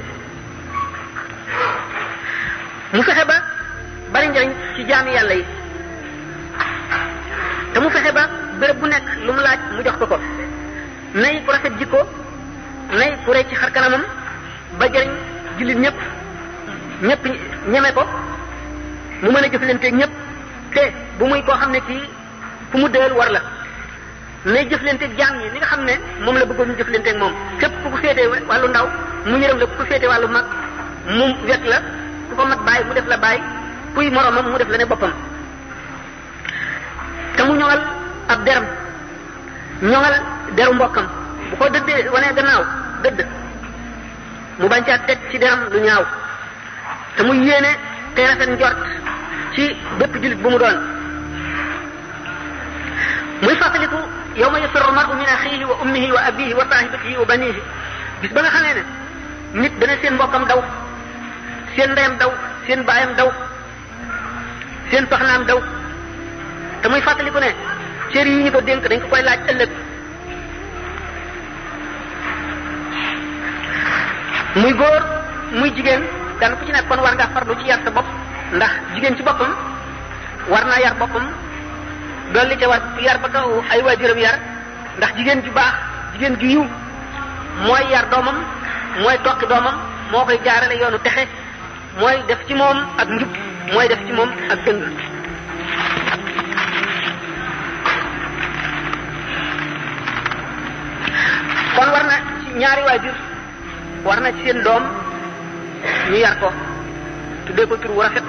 mu fexe ba bari njëriñ ci jaami yàlla yi te mu fexe ba béréb bu nekk lu mu laaj mu jox ko nay ku rafet jikko nay ku rëy ci xar kanamam ba jëriñ jullit ñëpp ñeme ko mu mën a jëflanteeg ñëpp te bu muy koo xam ne kii fu mu dëel war la nay jëflanteeg jaam ñi li nga xam ne moom la bëggoon ñu jëflanteeg moom képp ku ko féetee wàllu ndaw mu yërëm la ku ko féetee wàllu mag mu wet la ku ko mat bàyyi mu def la bàyyi kuy moromam mu def la ne boppam te mu ñoŋal ab deram ñoŋal deru mbokkam bu ko dëddee wanee gannaaw dëdd mu bañ caa teg ci deram lu ñaaw te mu yéene te rafet njort ci bépp jullit bu mu doon muy fàttaliku yawma yafirru mar'u min axiihi wa ummihi wa abiihi wa saahibatihi wa baniihi bis ba nga xamee ne nit dana seen mbokkam daw seen ndeyam daw seen baayam daw seen soxnaam daw te muy fàttaliku ne cër yi ñu ko dénk dañ ko koy laaj ëllëg muy góor muy jigéen daan ku ci nekk kon war ngaa farlu ci yar sa bopp ndax jigéen ci boppam war naa yar boppam dolli ca war yar ba kaw ay waajuram yar ndax jigéen ju baax jigéen ju yiw mooy yar doomam mooy tokki doomam moo koy jaarale yoonu texe mooy def ci moom ak njub mooy def ci moom ak dëng kon war na ci ñaari waajur war na ci seen doom ñu yar ko tuddee ko tur wu rafet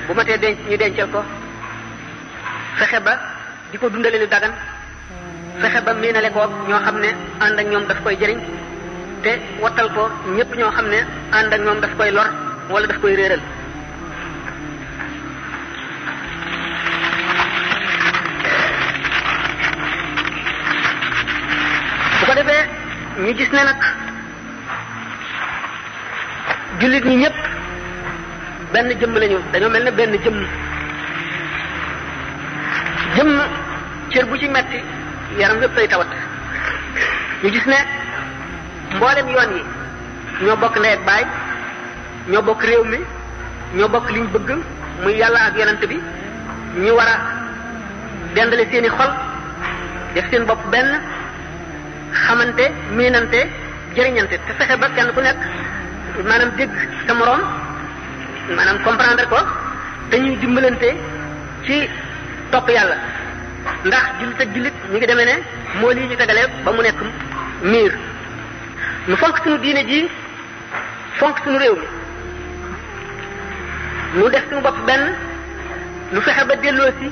bu ma tee denc ñu dencal ko fexe ba di ko dundale lu dagan fexe ba miinale ko ñoo xam ne ànd ak ñoom daf koy jëriñ te wattal ko ñëpp ñoo xam ne ànd ak ñoom daf koy lor wala daf koy réeral bu ko defee ñu gis ne nag jullit ñi ñëpp benn jëmm lañu dañoo mel ne benn jëmm cër bu ci metti yaram yëpp ay tawat ñu gis ne mboolem yoon yi ñoo bokk ndey ak baay ñoo bokk réew mi ñoo bokk liñ bëgg muy yàlla ak yonent bi ñu war a dendale seeni xol def seen bopp benn xamante miinante jëriñante te fexe ba kenn ku nekk maanaam dégg sa moroom maanaam comprendre ko te ñuy dimbalante ci topp yàlla ndax jullit ak jullit ñu ngi demee ne moo lii ñu tegalee ba mu nekk miir nu fonk suñu diine ji fonk suñu réew mi nu def suñu bopp benn nu fexe ba delloo si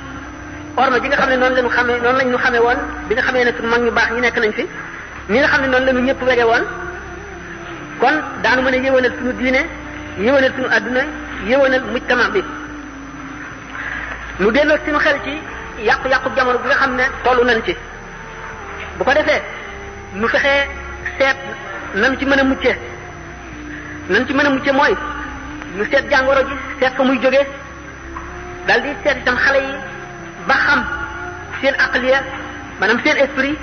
orma ji nga xam ne noonu lañu xamee noonu lañ ñu xamee woon bi nga xamee ne suñu mag ñu baax ñi nekk nañ fi ñi nga xam ne noonu la ñu ñëpp wege woon kon daanu mën a yéwénal suñu diine yéwénal suñu àdduna yéwénal mujtama bi nu delloo suñu xel ci yàqu-yàqu jamono bi nga xam ne tollu nañ ci bu ko defee nu fexee seet nan ci mën a mucce mooy nu seet jàngoro ji seet fa muy jógee dal di seet itam xale yi ba xam seen aqliya maanaam seen esprit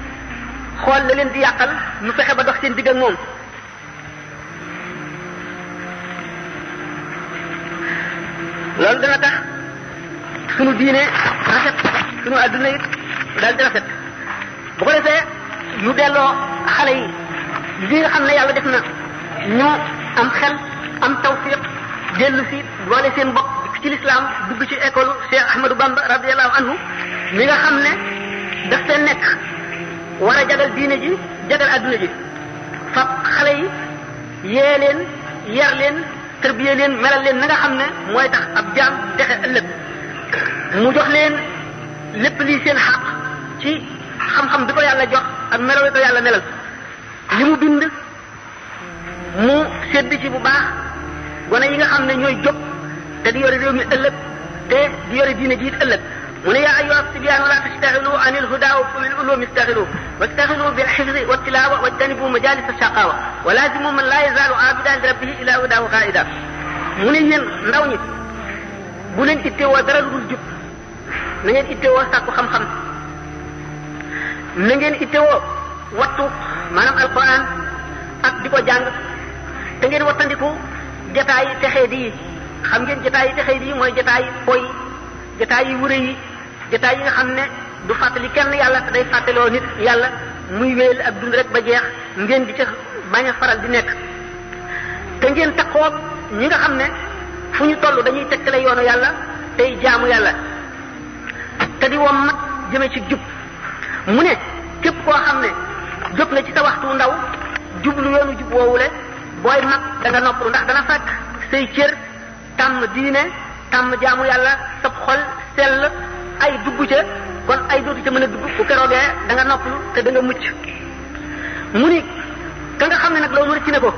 xool la leen di yàqal nu fexe ba dox seen digg ak moom loolu dana tax sunu diine rafet sunu adduna it daal di rafet bu ko defee ñu delloo xale yi li nga xam ne yàlla def na ñu am xel am tawfiq dellu si boole seen bopp ci lislaam dugg ci école Cheikh Ahmadou Bamba radiyallahu anhu mi nga xam ne daf fee nekk war a jagal diine ji jagal adduna ji fab xale yi yee leen yar leen tërbiye leen melal leen na nga xam ne mooy tax ab jaam texe ëllëg mu jox leen lépp lii seen xaq ci xam-xam bi ko yàlla jox ak melal bi ko yàlla melal li mu bind mu sedd ci bu baax gone yi nga xam ne ñooy jóg te di yore réew mi ëllëg te di yore diine ji it ëllëg mu ne yaa ayyuha sibyaan wala tastaxilu an ilhuda wa bil ulumi istaxilu wastaxilu bil xifdi wa tilawa wajtanibu majalis ashaqawa wa lazimu man la yazalu abidan li rabbihi ila hudahu qaida mu ne yéen ndaw ñi bu leen ittewoo dara lu dul jub na ngeen ittewoo sàkku xam-xam na ngeen ittewoo wattu maanaam alquran ak di ko jàng te ngeen wattandiku jataay yi texee di yi xam ngeen jataay yi texee di yi mooy jataay yi poy jataay yi wure yi jataay yi nga xam ne du fàttali kenn yàlla te day fàttaloo nit yàlla muy wéyal ak dund rek ba jeex ngeen di ca bañ a faral di nekk te ngeen taxoo ñi nga xam ne fu ñu toll dañuy tekkale yoonu yàlla tey jaamu yàlla te di wom mat jëme ci jub mu ne képp koo xam ne jóg na ci sa waxtu ndaw jublu yoonu jub woowule booy mag da nga noppalu ndax dana fekk say cër tàmm diine tàmm jaamu yàlla sab xol sell ay dugg ca kon ay dootu ca mën a dugg bu keroogee da nga noppalu te da nga mucc mu ni ka nga xam ne nag loolu rëcc na ko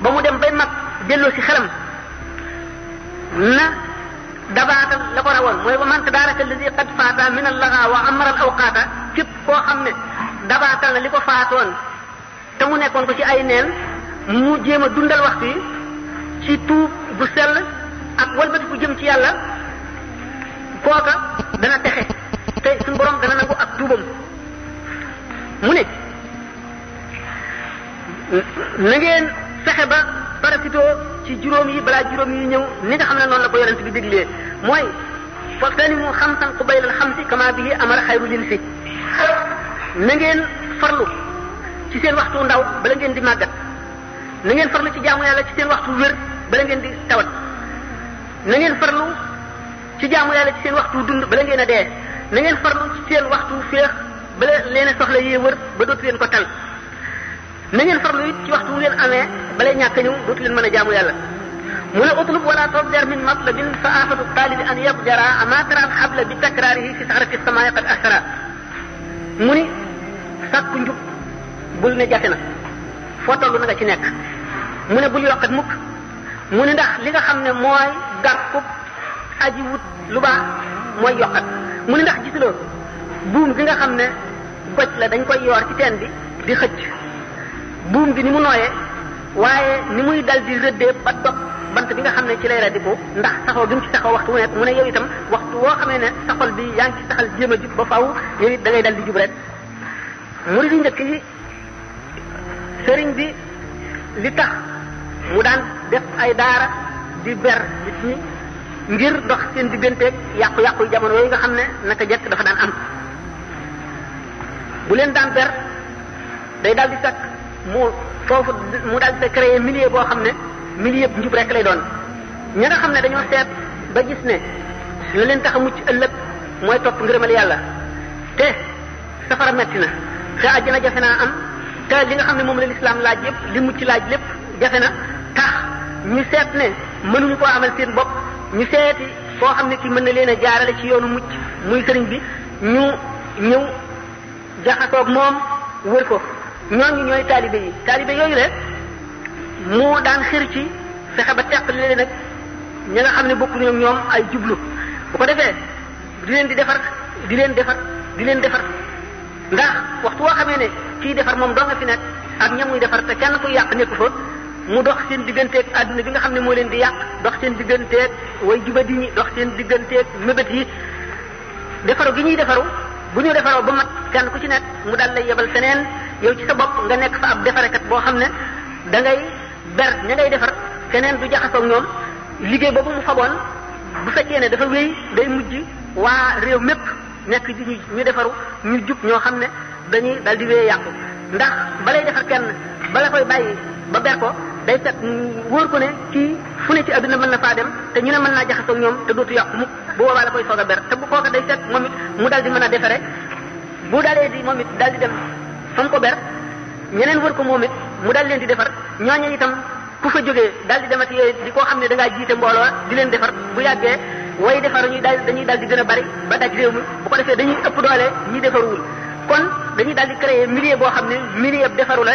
ba mu dem bay mag delloo si xelam na dabaatal la ko rawoon mooy ba man tadaraka allazi qad faata min allaga wa amara al awqaata képp koo xam ne dabaatal na li ko faatoon te mu nekkoon ko ci ay neen mu jéem a dundal waxtu yi ci tuub bu sell ak walbati bu jëm ci yàlla kooka dana texe te suñu borom dana nangu ak tuubam mu ne na ngeen fexe ba parasitoo ci juróom yi balaa juróom yi ñëw ni nga xam ne noonu la ko yonent bi déglee mooy foog mu xamsan qubaylal xamsi kama bihi amara xayru jinsi na ngeen farlu ci seen waxtu ndaw bala ngeen di màggat na ngeen farlu ci jaamu yàlla ci seen waxtu wér bala ngeen di tawat na ngeen farlu ci jaamu yàlla ci seen waxtu dund bala ngeen a dee na ngeen farlu ci seen waxtu féex bala leen a soxla yee wër ba dootu leen ko tal na ngeen farlu it ci waxtu ngeen amee balay ñàkk ñëw dootu leen mën a jaamu yàlla mu ne utlub wala tabjar min matlabin fa afatu talibi an yabjara ama tara al xabla bi takrarihi fi saxrati samaai qad asara mu ni sàkku njub bul ne jafe na foo toll na nga ci nekk mu ne bul yokkat mukk mu ne ndax li nga xam ne mooy gàkkub aji wut lu baax mooy yokkat mu ne ndax gisuloo buum gi nga xam ne goj la dañ koy yoor ci teen bi di xëcc buum gi ni mu nooyee waaye ni muy dal di rëddee ba dog bant bi nga xam ne ci lay radiku ndax saxoo gi mu ci saxoo waxtu wu nekk mu ne yow itam waxtu woo xamee ne sa xol bi yaa ngi ci saxal jéem a jub ba faaw yow it da ngay dal di jub rek murid yu njëkk yi sëriñ bi li tax mu daan def ay daara di ber nit ñi ngir dox seen digganteeg yàqu-yàqu yu jamono yooyu nga xam ne naka jekk dafa daan am bu leen daan ber day daal di sakk mu foofu mu daal di créer milieu boo xam ne milieu bu njub rek lay doon ña nga xam ne dañoo seet ba gis ne la leen tax a mucc ëllëg mooy topp ngërëmal yàlla te safara metti na te àjjana jafe naa am te li nga xam ne moom la lislaam laaj yépp li mucc laaj lépp jafe na tax ñu seet ne mënuñu koo amal seen bopp ñu seeti koo xam ne ki mën na leen a jaarale ci yoonu mucc muy sëriñ bi ñu ñëw jaxasoog moom wër ko ñooñu ñooy taalibe yi taalibe yooyu le mu daan xër ci fexe ba teq leen nag ñi nga xam ne bokkuñu ak ñoom ay jublu bu ko defee di leen di defar di leen defar di leen defar ndax waxtu woo xamee ne kii defar moom doo nga fi nekk ak ña muy defar te kenn kuy yàq nekku fa mu dox seen digganteeg adduna bi nga xam ne moo leen di yàq dox seen digganteeg way jubadi ñi dox seen digganteeg mébét yi defaru gi ñuy defaru bu ñu defaroo ba mat kenn ku ci nekk mu daal lay yebal feneen yow ci sa bopp nga nekk fa ab defarekat boo xam ne da ngay ber ña ngay defar keneen du jaxasoog ñoom liggéey boobu mu faboon bu fekkee ne dafa wéy day mujj waa réew mépp nekk di ñu defaru ñu jub ñoo xam ne dañuy dal di wéy yàqu ndax balay defar kenn bala koy bàyyi ba ber ko day fekk wóor ko ne kii fu ne ci adduna mën na faa dem te ñu ne mën naa jaxasoog ñoom te dootu yàqu mukk bu boobaa la koy soog a ber te bu kooka day fekk moom it mu dal di mën a defare bu dalee di moom it dal di dem fa mu ko ber ñeneen wër ko moom it mu dal leen di defar ñooñu itam ku fa jógee dal di demati yooyu di koo xam ne da ngaa jiite mbooloo di leen defar bu yàggee way defar dañuy dal di gën a bari ba daj réew mi bu ko defee dañuy ëpp doole ñi defaruwul kon dañuy dal di créer milieu boo xam ne milieu defaru la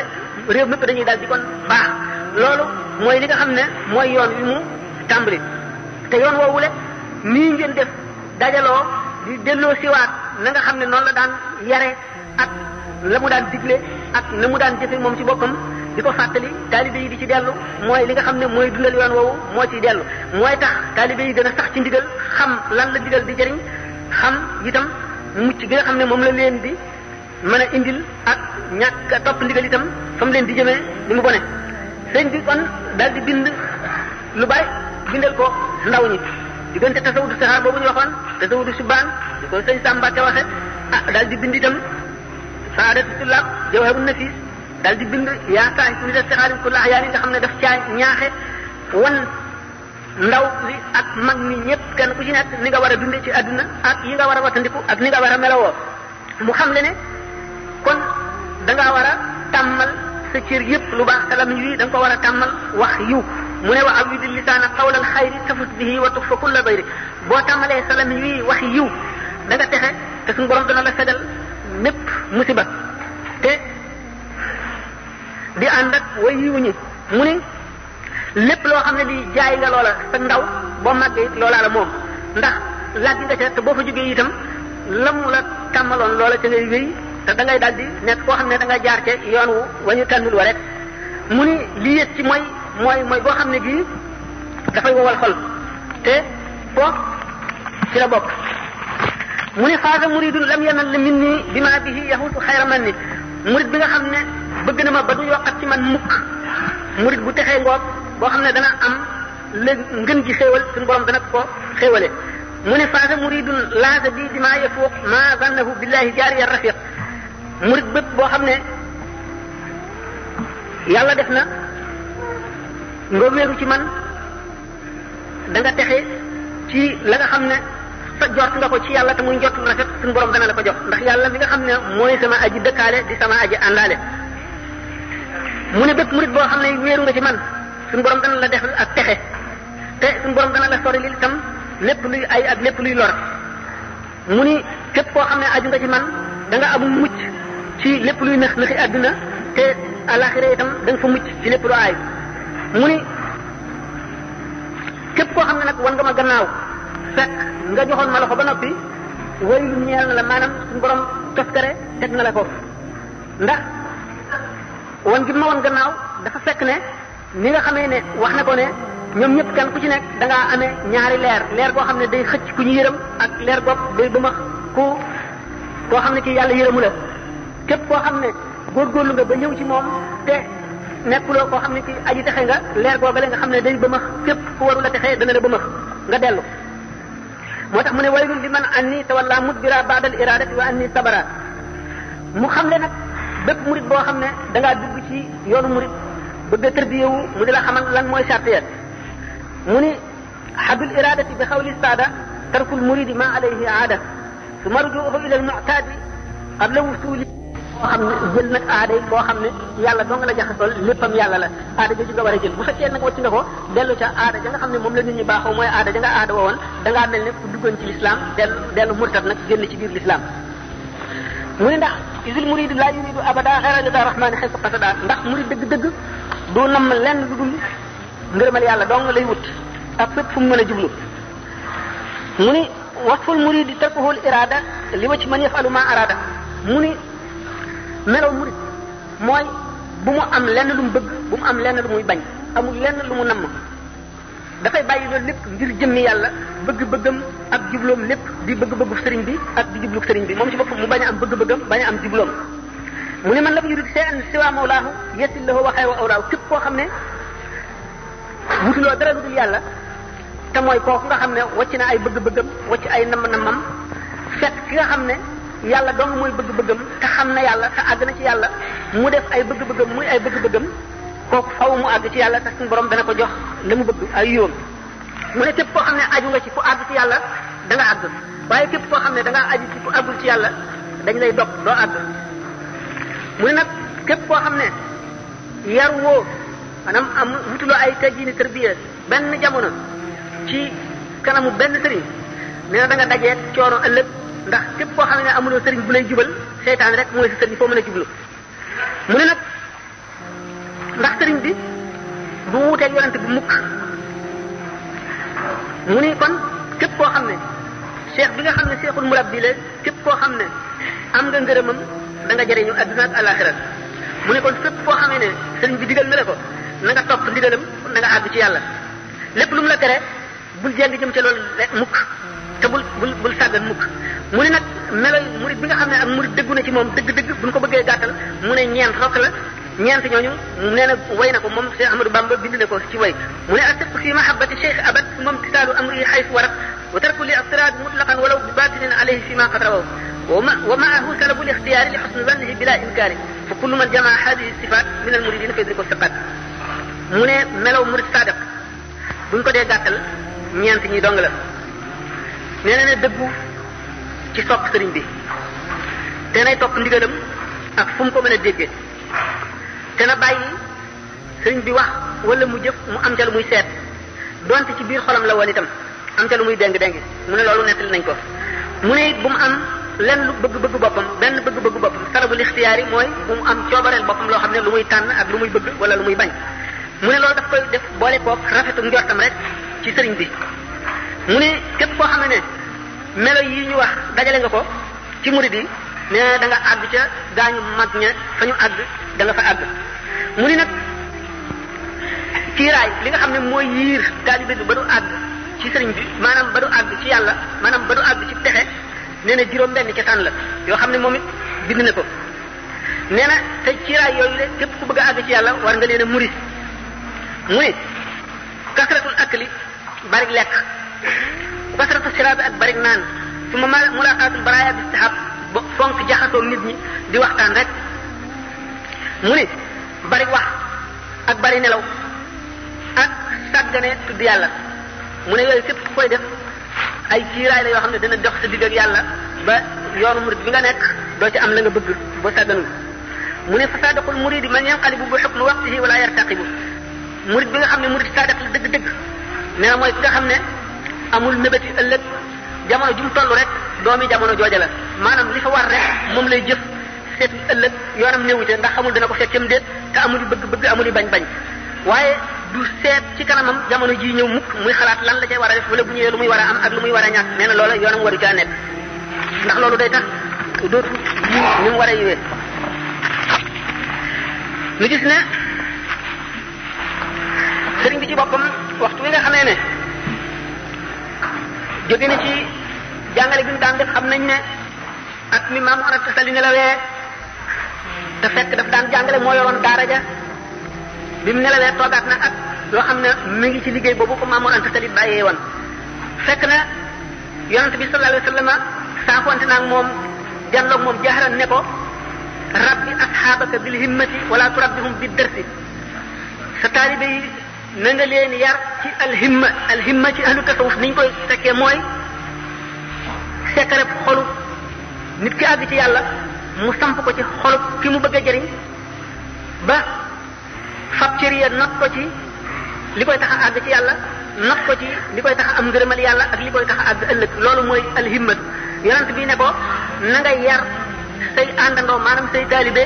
réew mépp dañuy dal di kon baax loolu mooy li nga xam ne mooy yoon wi mu tàmbali te yoon woowule nii ngeen def dajaloo di delloo siwaat na nga xam ne noonu la daan yare ak la mu daan digle ak na mu daan jëfe moom ci boppam di ko fàttali taalibe yi di ci dellu mooy li nga xam ne mooy dundal yoon woowu moo ciy dellu mooy tax taalibe yi gën a sax ci ndigal xam lan la digal di jëriñ xam itam mucc gi nga xam ne moom la leen di mën a indil ak ñàkk a topp ndigal itam fa mu leen di jëmee ni mu bone sëñ bi kon daal di bind lu bari bindal ko ndaw ñi diggante tasawudu saxaar boobu ñu waxoon tasawudu subaan di ko sëñ Samba Mbacke waxe daal di bind itam saadatu tullaab jawharu nafis daal di bind yaa saahi su ni def saxaarin ku laax yaa ni nga xam ne daf caa ñaaxe wan ndaw li ak mag mi ñëpp kenn ku ci nekk ni nga war a dunde ci àdduna ak yi nga war a watandiku ak ni nga war a melawoo mu xam le ne kon da ngaa war a tàmmal sa cër yëpp lu baax te lamiñ wi da nga ko war a tàmmal wax yiw mu ne wa awidi lisaana qawlal xayri tafut bihi wa tuxfa kulla bayri boo tàmmalee sa lamiñ wi wax yiw da nga texe te suñu borom dana la fegal mépp musiba te di ànd ak way yiw ñi mu ne lépp loo xam ne di jaay nga loola sa ndaw boo màggee it loolaa la moom ndax laaj nga ca te boo fa jógee itam la mu la tàmmaloon loola ca ngay wéy te da ngay daal di nekk koo xam ne da nga jaar ca yoon wu wañu tànnul wa rek mu ni lii yët ci mooy boo xam ne gii dafay wowal xol te foofu ci la bokk mu ni xaasa muridun lam yanal la min nii bi ma bihi yahutu xayra man ni murid bi nga xam ne bëgg na ma ba du yokkat ci man mukk murid bu texee ngoog boo xam ne dana am léegi ngën ji xéewal suñu borom dana ko xéewale mu ne faasa muridun laasa bi di maa yafuuq maa zannahu billahi jaariya rafiq murid bépp boo xam ne yàlla def na nga wéeru ci man da nga texe ci la nga xam ne sa jort nga ko ci yàlla te muy njort lu rafet suñu borom dana la ko jox ndax yàlla mi nga xam ne mooy sama aji dëkkaale di sama aji àndaale mu ne bépp murid boo xam ne wéeru nga ci man suñu borom dana la def ak texe te suñu borom dana la sori li itam lépp luy ay ak lépp luy lor mu ni képp koo xam ne aju nga ci man da nga amul mucc ci lépp luy nëx nëxi àdduna te alaxira itam da nga fa mucc ci lépp lu aay mu ni képp koo xam ne nag wan nga ma gannaaw fekk nga joxoon ma la ko ba noppi waylu ñeel na la maanaam suñu borom toskare teg na la ko ndax wan gi ma wan gannaaw dafa fekk ne ni nga xamee ne wax na ko ne ñoom ñëpp kenn ku ci nekk da ngaa amee ñaari leer goo xam ne day xëcc ku ñu yërëm ak leer goog day bëmax koo xam ne ci yàlla yërëmu la képp koo xam ne góorgóorlu nga ba ñëw ci moom te nekkuloo koo xam ne ci aji texe nga leer googale nga xam ne day bëmax képp ku waru la texee dana la bëmax nga dellu moo tax mu ne waylun li man anni tawalla mudbira ba'dal iradati wa anni sabara mu xam le nag bépp murid boo xam ne da ngaa dugg ci yoonu murid bëgg a tërbiyewu mu di la xamal lan mooy charte ya mu ni xadul iradati bi xawli saada tarkul muridi ma alayhi aada su marjuuhu ila almu'taadi qabla wusuli boo xam ne jël nag aada yi boo xam ne yàlla doo nga la jaxasool léppam yàlla la aada jooju nga war a jël bu fekkee nag wacc nga ko dellu ca aada ja nga xam ne moom la nit ñi baaxoo mooy aada ja nga aada woowoon da ngaa mel ne ku duggoon ci l'islam dellu murtat nag génn ci biir l'islam mu ne ndax isil muridu laa yuridu abada xayra rida rahmani xaysu qasada ndax murid dëgg-dëgg du nam lenn lu dul ngërëmal yàlla dong lay wut ak fépp fu mu mën a jublu mu ni wasful muridi tarkuhul irada li wa ci man yafalu ma arada mu ni melaw murid mooy bu mu am lenn lu mu bëgg bu mu am lenn lu muy bañ amul lenn lu mu namm dafay bàyyi loolu lépp ngir jëmmi yàlla bëgg-bëggam ak jubloom lépp di bëgg-bëggu sëriñ bi ak di jublu sëriñ bi moom ci boppam mu bañ a am bëgg-bëggam bañ a am jubloom mu ne man lam yurid shay'an siwa mawlaahu yasil lahu wa xaywa awlaahu képp koo xam ne wutuloo dara lu dul yàlla te mooy kooku nga xam ne wacc na ay bëgg-bëggam wacc ay namm-nammam fekk ki nga xam ne yàlla dong mooy bëgg-bëggam te xam na yàlla te àgg na ci yàlla mu def ay bëgg-bëggam muy ay bëgg-bëggam kooku faw mu àgg ci yàlla te suñu borom dana ko jox la mu bëgg ay yoon mu ne képp koo xam ne aju nga ci fu àgg ci yàlla da nga àgg waaye képp koo xam ne da ngaa aju ci fu àggul ci yàlla dañ lay dog doo àgg mu ne nag képp koo xam ne yar woo maanaam am wutuloo ay teggiini tarbiya benn jamono ci kanamu benn sëriñ nee na da nga dajee coono ëllëg ndax képp koo xam ne amuloo sëriñ bu lay jubal seytaan rek mooy sa sëriñ foo mën a jublu mu ne nag ndax sëriñ bi du wuuteeg yonent bi mukk mu ni kon képp koo xam ne cheikh bi nga xam ne cheikhul murabbi la képp koo xam ne am nga ngërëmam da nga jëriñu adduna ak alaxira mu ne kon fépp koo xamee ne sëriñ bi digal na la ko na nga topp ndigalam na nga àgg ci yàlla lépp lu mu la tere bul jéng jëm ca loolu mukk te bul sàggan mukk mu ne nag melo murid bi nga xam ne ak murid dëggu na ci moom dëgg-dëgg buñ ko bëggee gàttal mu ne ñeent rokk la ñeent ñooñu nee na way na ko moom Cheikh Ahmadou Bamba bind na ko ci way mu ne asiq fi mahabbati cheikh abad moom tisaalu amri xaysu warat wa tarku li aftirad mutlaqan walaw bi batinin alayhi fi ma qad rawaw wa maahu salabu l ixtiyaari li xusni zannihi bila inkaari fa kullu man jamaa hadihi sifat min al muridina fa yudriku siqat mu ne melaw murid sadiq buñ ko dee gàttal ñeent ñi dong la nee na ne dëggu ci sopp sëriñ bi te nay topp ndigalam ak fu mu ko mën a déggee te na bàyyi sëriñ bi wax wala mu jëf mu am ca lu muy seet donte ci biir xolam la woon itam am ca lu muy déng-déng mu ne loolu nettali nañ ko mu ne it bu mu am lenn lu bëgg-bëgg boppam benn bëgg-bëgg boppam sarabul ixtiyaar yi mooy bu mu am coobareel boppam loo xam ne lu muy tànn ak lu muy bëgg wala lu muy bañ mu ne loolu daf koy def boole koog rafetu njortam rek ci sëriñ bi mu ne képp koo xam ne melo yi ñu wax dajale nga ko ci murid yi nee na da nga àgg ca gaañu mag ña fa ñu àgg da nga fa àgg mu ni nag kiiraay li nga xam ne mooy yiir taalibe bi ba du àgg ci sëriñ bi maanaam ba du àgg ci yàlla maanaam ba du àgg ci texe nee na juróom-benn ca tànn la yoo xam ne moom it bind na ko nee na te kiiraay yooyu le képp ku bëgg a àgg ci yàlla war nga leen a muri mu ne kasratul akli barik lekk kasratu siraabi ak barik naan su ma mulaqaatul baraaya bi istihab fonk jaxasoo nit ñi di waxtaan rek mu ne bari wax ak bari nelaw ak sàggane tudd yàlla mu ne yooyu képp ku koy def ay kiiraay la yoo xam ne dana dox sa digg ak yàlla ba yoonu murid bi nga nekk doo ci am la nga bëgg boo sàgganul mu ne fa saadiqul muridi man yanqalibu bi hukmi waqtihi wala yartaqibu murid bi nga xam ne murid saadiq la dëgg-dëgg nee na mooy ki nga xam ne amul mébéti ëllëg jamono ju mu toll rek doomi jamono jooja la maanaam li fa war rek moom lay jëf seet ëllëg yoonam néewu ca ndax xamul dana ko fekkam déet te amul bëgg-bëgg amul bañ-bañ waaye du seet ci kanamam jamono ji ñëw mukk muy xalaat lan la cay war a def wala bu ñëwee lu muy war a am ak lu muy war a ñàkk nee na loola yoonam waru caa nekk ndax loolu day tax dootu ji ni mu war a yiwee ñu gis ne sëriñ bi ci boppam waxtu wi nga xamee ne jóge na ci jàngale bi mu daan def xam nañ ne at mi Maam Mor Anta Sali nelawee te fekk daf daan jàngale moo yoroon daara ja bi mu nelawee toogaat na at yoo xam ne mi ngi ci liggéey boobu ko Maam Mor Anta Sali bàyyee woon fekk na yonent bi sallallahu alayhi wa sallam saafonte naag moom janloog moom jaaxaran ne ko rabbi asxaabaka bil himmati wala turabbihum bi dërsi sa taalibe yi na nga leen yar ci alhimma ci ahlu tasawuf niñ koy fekkee mooy sekkareb xolu nit ki àgg ci yàlla mu samp ko ci xolu ki mu bëgg a jëriñ ba fab cëriya not ko ci li koy tax a àgg ci yàlla not ko ci li koy tax a am ngërëmal yàlla ak li koy tax a àgg ëllëg loolu mooy alhimmat yonent bi ne ko na nga yar say àndandoo maanaam say taalibe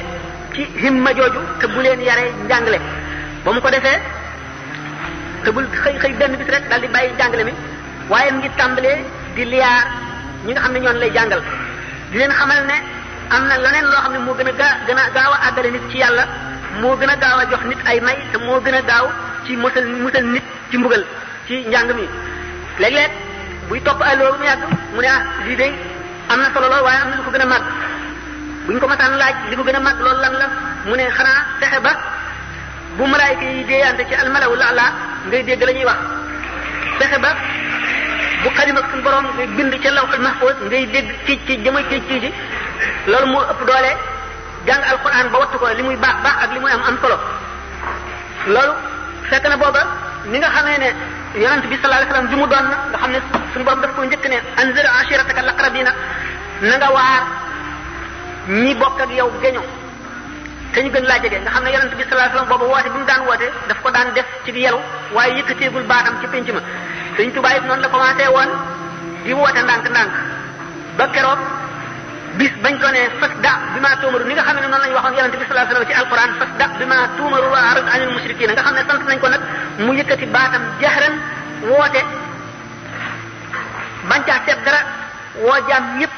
ci himma jooju te bu leen yaree njàngale ba mu ko defee te bul xëy benn bis rek daal di bàyyi jàngale mi waaye mu ngi tàmbalee di liyaar ñi nga xam ne ñoon lay jàngal di leen xamal ne am na leneen loo xam ne moo gën a gaaw a àggale nit ci yàlla moo gën a gaaw a jox nit ay may te moo gën a gaaw ci musal nit ci mbugal ci njàng mi léeg-léeg buy topp ay loolu mu yàgg mu ne lii de am na solo lool waaye am na lu ko gën a màgg buñ ko masaan laaj li ko gën a màgg loolu lan la mu ne xanaa fexe ba bu malaayika yi déeyante ci almalawul ala ngay dégg la ñuy wax fexe ba bu xalima suñu borom ngay bind ca lawhul mahfuz ngay dégg ci jëmay ci loolu moo ëpp doole jàng alquran ba wattu ko li muy baax ak li muy am solo loolu fekk na booba ni nga xamee ne yonent bi sallallahu alayhi wasallam bi mu doon nga xam ne suñu borom daf ko njëkk ne anzir ashirataka laqrabina na nga waar ñi bokk ak yow geño te ñu gën laa jege nga xam ne yonent bi sallallahu alayhi wasallam boobu woote bi mu daan woote daf ko daan def ci yelu waaye yëkkateegul baatam ci penc ma Sëriñ Tuubaa it noonu la commencé woon di woote ndànk-ndànk ba keroog bis bañ ko ne fas da bi maa tuumaru ni nga xam ne noonu lañu waxoon yonent bi sallallahu alayhi wasallam ci alquran fas da bi maa tuumaru wa arid anil mushrikiina nga xam ne sant nañ ko nag mu yëkkati baatam jahran woote bañ caa seet dara woo jaam ñëpp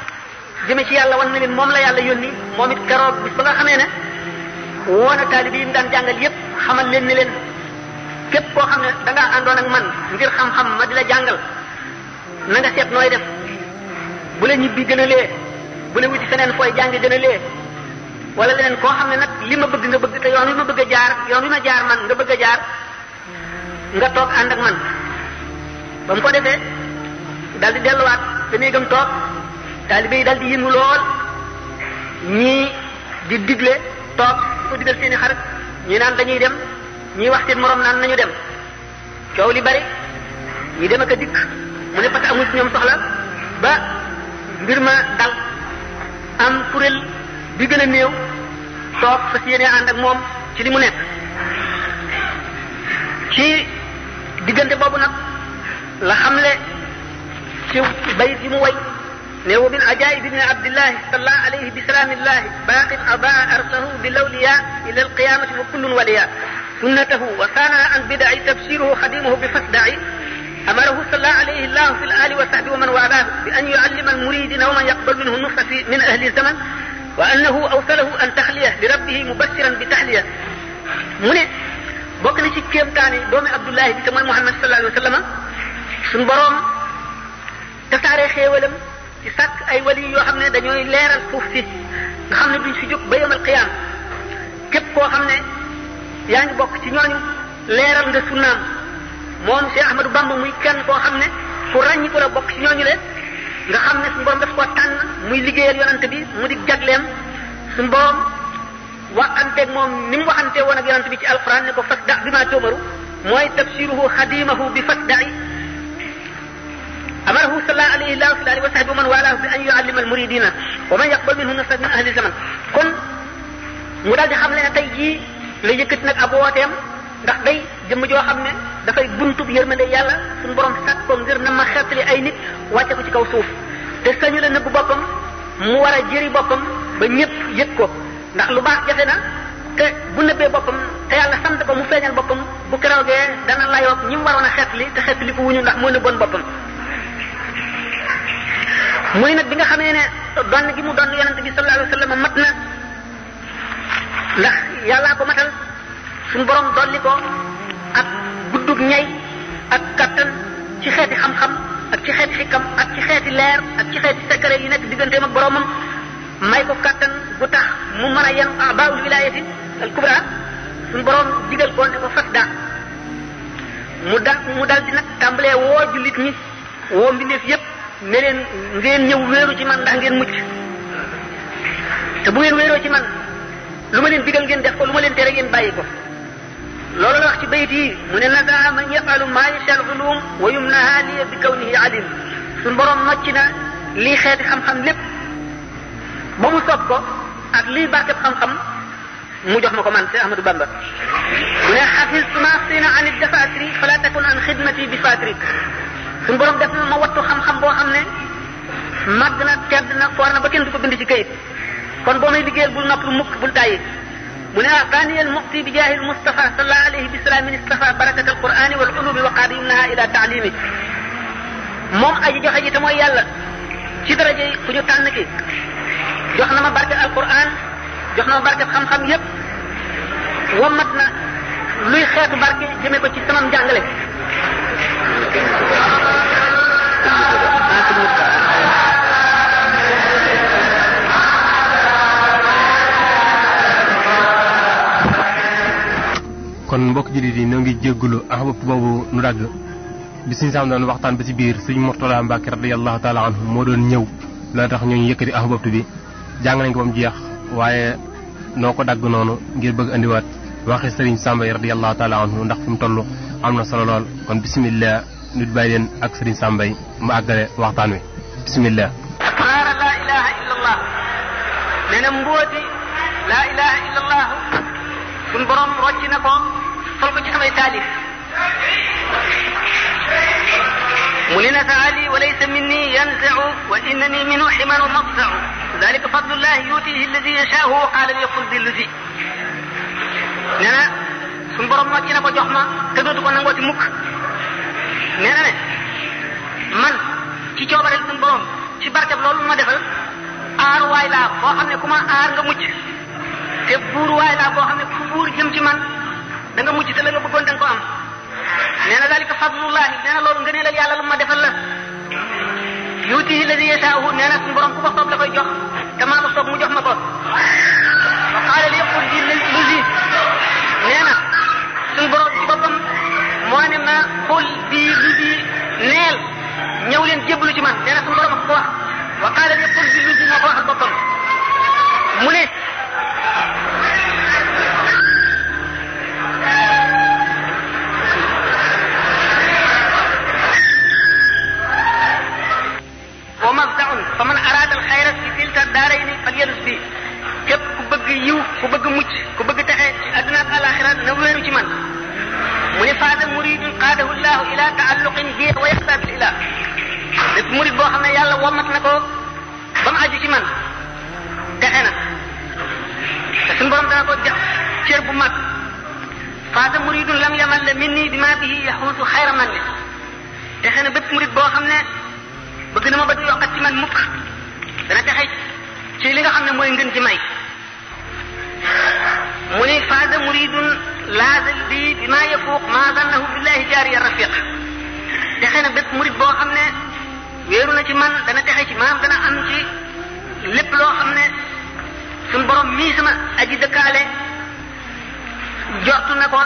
jëme ci yàlla wan na leen moom la yàlla yónni moom it keroog bis ba nga xamee ne woo na taalibe yi mu daan jàngal yëpp xamal leen ne leen képp koo xam ne da ngaa àndoon ak man ngir xam-xam ma di la jàngal na nga seet nooy def bu la ñibbi gën a lee bu la wuti feneen fooy jàng gën a lee wala leneen koo xam ne nag li ma bëgg nga bëgg te yoon wi ma bëgg a jaar yoon wi ma jaar man nga bëgg a jaar nga toog ànd ak man ba mu ko defee dal di delluwaat te néegam toog taalibe yi dal di yëngu lool ñii di digle toog di ko digal seeni xarit ñii naan dañuy dem ñii wax seen morom naan nañu dem coow li bari ñi dem ak a dikk mu ne parce que amul ci ñoom soxla ba mbir ma dal am kuréel bi gën a néew toog fas yéene ànd ak moom ci li mu nekk ci diggante boobu nag la xamle ci bayit yi mu way ne wa min ajaib ibni abdillahi salla alayhi bi salaamillahi baqin adaa arsahu bi lawliya ila alqiyamati wa kullun waliya sunnatahu wa sana an bidai tabshiruhu xadimuhu bi fasdai amarahu salla alayhi llahu fi al ali wa sahbi wa man walahu bi an yuallima almuridina wa man yaqbal minhu nusxa fi min ahli zaman wa annahu awsalahu an taxliya li rabbihi mubashiran bi taxliya mu ne bokk na ci kéemtaani doomi abdullahi bi te mooy muhammad sallallahu alayhi wa sallam suñu boroom tasaare xéewalam ci sàkk ay wali yoo xam ne dañooy leeral suuf si nga xam ne duñ fi jóg ba yawmal qiyaam képp koo xam ne yaa ngi bokk ci ñooñu leeral nga sunnaam moom Cheikh Ahmadou Bamba muy kenn koo xam ne fu ràññi ko la bokk ci ñooñu le nga xam ne suñu borom daf koo tànn muy liggéeyal yonante bi mu di jagleem suñu borom waxanteeg moom ni mu waxantee woon ak yonante bi ci alquran ne ko fasda bi maa toomaru mooy tabshiruhu xadimahu bi fasda'i amarahu sallallahu alayhi wa sahbihi wa man walahu bi an yuallima almuridina wa man yaqbal minhu nafsa min ahli zaman kon mu daal di xam le ne tey jii la yëkkati nag ab wooteem ndax day jëmm joo xam ne dafay buntub yërmande yàlla suñu borom sàkk ko ngir na ma xettali ay nit wàcce ko ci kaw suuf te sañu la nëbb boppam mu war a jëri boppam ba ñëpp yëg ko ndax lu baax jafe na te bu nëbbee boppam te yàlla sant ko mu feeñal boppam bu keroogee dana layoog ñi mu waroon a xettali te xettali ko wuñu ndax moo nëbboon boppam muy nag bi nga xamee ne donn gi mu donn yonente bi sallallahu alayhi wa sallam mat na ndax yàllaa ko matal suñu borom dolli ko ak guddug ñay ak kattan ci xeeti xam-xam ak ci xeeti xikam ak ci xeeti leer ak ci xeeti secret yi nekk digganteem ak boromam may ko kattan bu tax mu mën a yen abaul wilayati al kubra suñu borom digal ko ne ko fas da mu dal di nag tàmbalee woo jullit ñi woo mbindeef yépp ne leen ngeen ñëw wéeru ci man ndax ngeen mucc te bu ngeen wéeroo ci man lu ma leen digal ngeen def ko lu ma leen tere ngeen bàyyi ko loolu la wax ci bayit yi mu ne nadaa man yafalu ma yasha al ulum wa yumnaha li bi kawnihi alim suñu borom nocc na lii xeeti xam-xam lépp ba mu sopp ko ak lii barkeb xam-xam mu jox ma ko man Cheikh Ahmadou Bamba mu ne xafiztu ma sina an dafatri fala takun an xidmati bi fatri suñu borom def na ma wattu xam-xam boo xam ne màgg na tedd na foor na ba kenn du ko bind ci kayit kon boo may liggéeyal bul nopp lu mukk bul tàyyi mu ne aqaaniyal muqti bi jaahil Mustafa sallallahu alayhi bi salaamin istafa barakat al qur'ani wal ulumi wa qaada yumnaha ila taalimi moom aji joxe ji te mooy yàlla ci daraja yi ku ñu tànn ki jox na ma barke al qur'an jox na ma barke xam-xam yépp wommat na luy xeetu barke jëme ko ci samam njàngale kon mbokk jullit yi ñoo ngi jéggulu ahbab boobu nu dagg bi suñu saam doon waxtaan ba ci biir suñu Murtada Mbàkke radiyallahu taala anhu moo doon ñëw la tax ñooñu yëkkati ahbab bi jàng nañ ko ba mu jeex waaye noo ko dagg noonu ngir bëgg andiwaat waxi sëriñ Samba yi radiyallahu taala anhu ndax fi mu toll am na solo lool kon bismillah nit bàyyi leen ak sëriñ Samba yi mu àggale waxtaan wi bismillah maara laa ilaha illa allah nee na mbóoti laa ilaha illa allah suñ borom rocci na ko sol ko ci samay taalif mu ne na taali wa laysa minni yanzau wa innani minhu ximanu mafzau dalika fadlullahi yutihi alladi yashaau wa qaala li yaqul dillusi nee na suñ borom rocci na ko jox ma te dootu ko nangooti mukk nee na ne man ci coobareel suñ borom ci barkeb loolu ma defal aar waay laa boo xam ne ku ma aar nga mucc te buur waay laa boo xam ne ku buur jëm ci man da nga mucc te la nga bëggoon da nga ko am nee na dalika fadlullahi nee na loolu ngëneelal yàlla lu ma defal la yuutihi alladi yasaahu nee na suñu borom ku ko soob la koy jox te maa ko soob mu jox ma ko wa qaala li yaqul ji lusi nee na suñu borom ci boppam moo ne ma xul bii lusi neel ñëw leen jébbalu ci man nee na suñu borom ko wax wa qaala li yaqul bi lusi moo ko waxal boppam mu ne wa mabdaun fa man araada al xayra fi tilka daarayni falyalus bi képp ku bëgg yiw ku bëgg mucc ku bëgg texe ci àdduna ak alaxira na wéeru ci man mu ne faada muridun qaadahu llahu ila taalluqin bi wa yaxda bil ilah lépp murid boo xam ne yàlla womat na ko ba mu aju ci man texe na te suñu borom dana ko jox cër bu mag faada muridun lam yamal minni bi ma bihi yaxuusu xayra man li texe na bépp murid boo xam ne bëgg na ma ba du yokkat ci man mukk dana texe ci li nga xam ne mooy ngën ji may mu ni faada muridun laazal bi bi ma yafuuq ma zannahu billahi jaariya rafiq texe na bépp murid boo xam ne wéeru na ci man dana texe ci maam dana am ci lépp loo xam ne suñ borom mii sama aji dëkkaale jortu na ko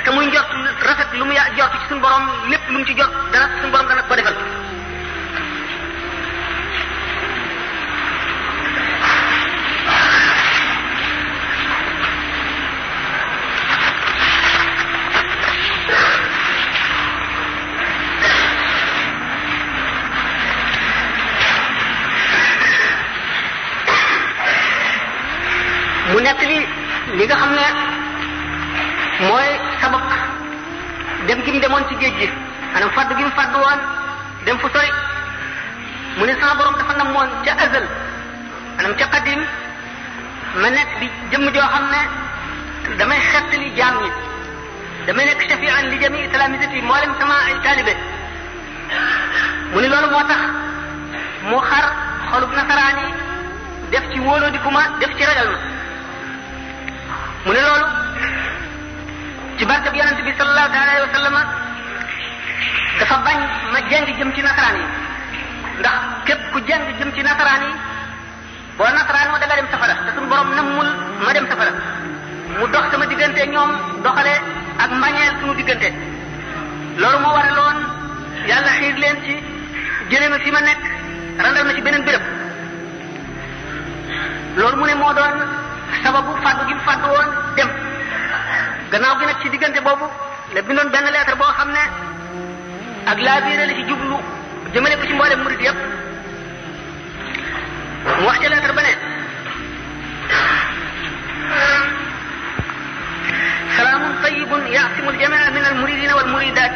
te muy njort rafet lu mu jortu ci suñ borom lépp lu mu ci jort dana suñ borom dana ko defal mu nekk li nga xam ne mooy sabab dem gi mu demoon ci géej gi maanaam fàddu gi mu fàddu woon dem fu sori mu ne sama borom dafa namoon ca azal maanaam ca qadim ma nekk di jëmm joo xam ne damay xettali jaam ñi damay nekk shafi'an li jami talamisati moo leen sama ay taalibe mu ne loolu moo tax mu xar xolub nasaraan yi def ci wóoloo di ku ma def ci ragal ma mu ne loolu ci barkab yonente bi sallallahu alayhi wa sallam dafa bañ ma jeng jëm ci nasaraan yi ndax képp ku jeng jëm ci nasaraan yi boo nasaraan moo da nga dem safara te suñu borom nammul ma dem safara mu dox sama diggante ñoom doxale ak mbañeel suñu diggante loolu moo waraloon yàlla xiir leen ci jëlee ma fi ma nekk randal ma ci beneen béréb loolu mu ne moo doon sababu fàddu gi mu fàddu woon dem gannaaw gi nag ci diggante boobu la bindoon benn lettre boo xam ne ak laa biire la ci jublu jëmale ko ci mboolem murid yépp mu wax ca lettre ba ne salaamun tayyibun ya'simu al-jamia min al-muridina wal muridat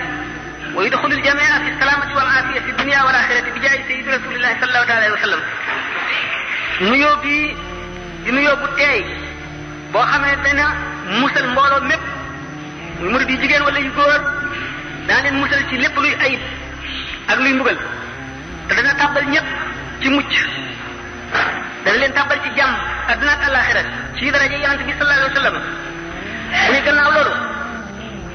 wa yudxilu al-jamia fi salamati wal afiya fi dunya wal axirati bi jaayi sayyidi rasulillahi sallallahu alayhi wa sallam nuyoo bii di nuyoo bu teey boo xam ne dana musal mbooloo mépp muy murid yi jigéen wala yu góor dana leen musal ci lépp luy ayib ak luy mbugal te dana tàbbal ñëpp ci mucc dana leen tàbbal ci jàmm adduna ak alaxira ci daraja yonente bi sallallahu alayhi wa sallam mu ne gannaaw loolu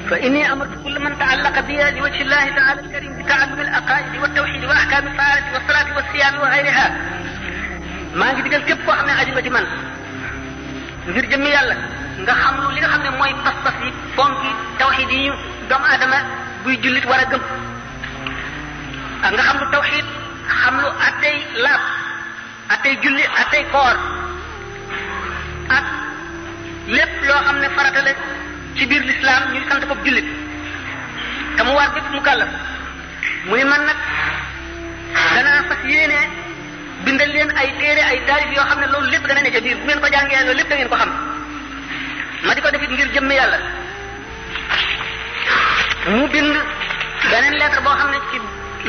fa inni amartu kulla man taallaqa biya li wajhi llahi taala alkarim bi taallumi al aqaidi wa tawxidi wa ahkami taharati wa salati wa siyami wa gayriha maa ngi digal képp koo xam ne aju nga ci man ngir jëmmi yàlla nga xam lu li nga xam ne mooy pas-pas yi fonk yi tawxid yi ñu doomu aadama buy jullit war a gëm ak nga xam lu tawxid xam lu attey laab attey julli attey koor ak lépp loo xam ne farata la ci biir lislaam ñuy sant ko jullit te mu war bépp mu kàllaf mu ne man nag danaa fas yéene bindal leen ay téere ay taalif yoo xam ne loolu lépp dana ne ca biir bu ngeen ko jàngee loolu lépp da ngeen ko xam ma di ko defit ngir jëmme yàlla mu bind beneen lettre boo xam ne ci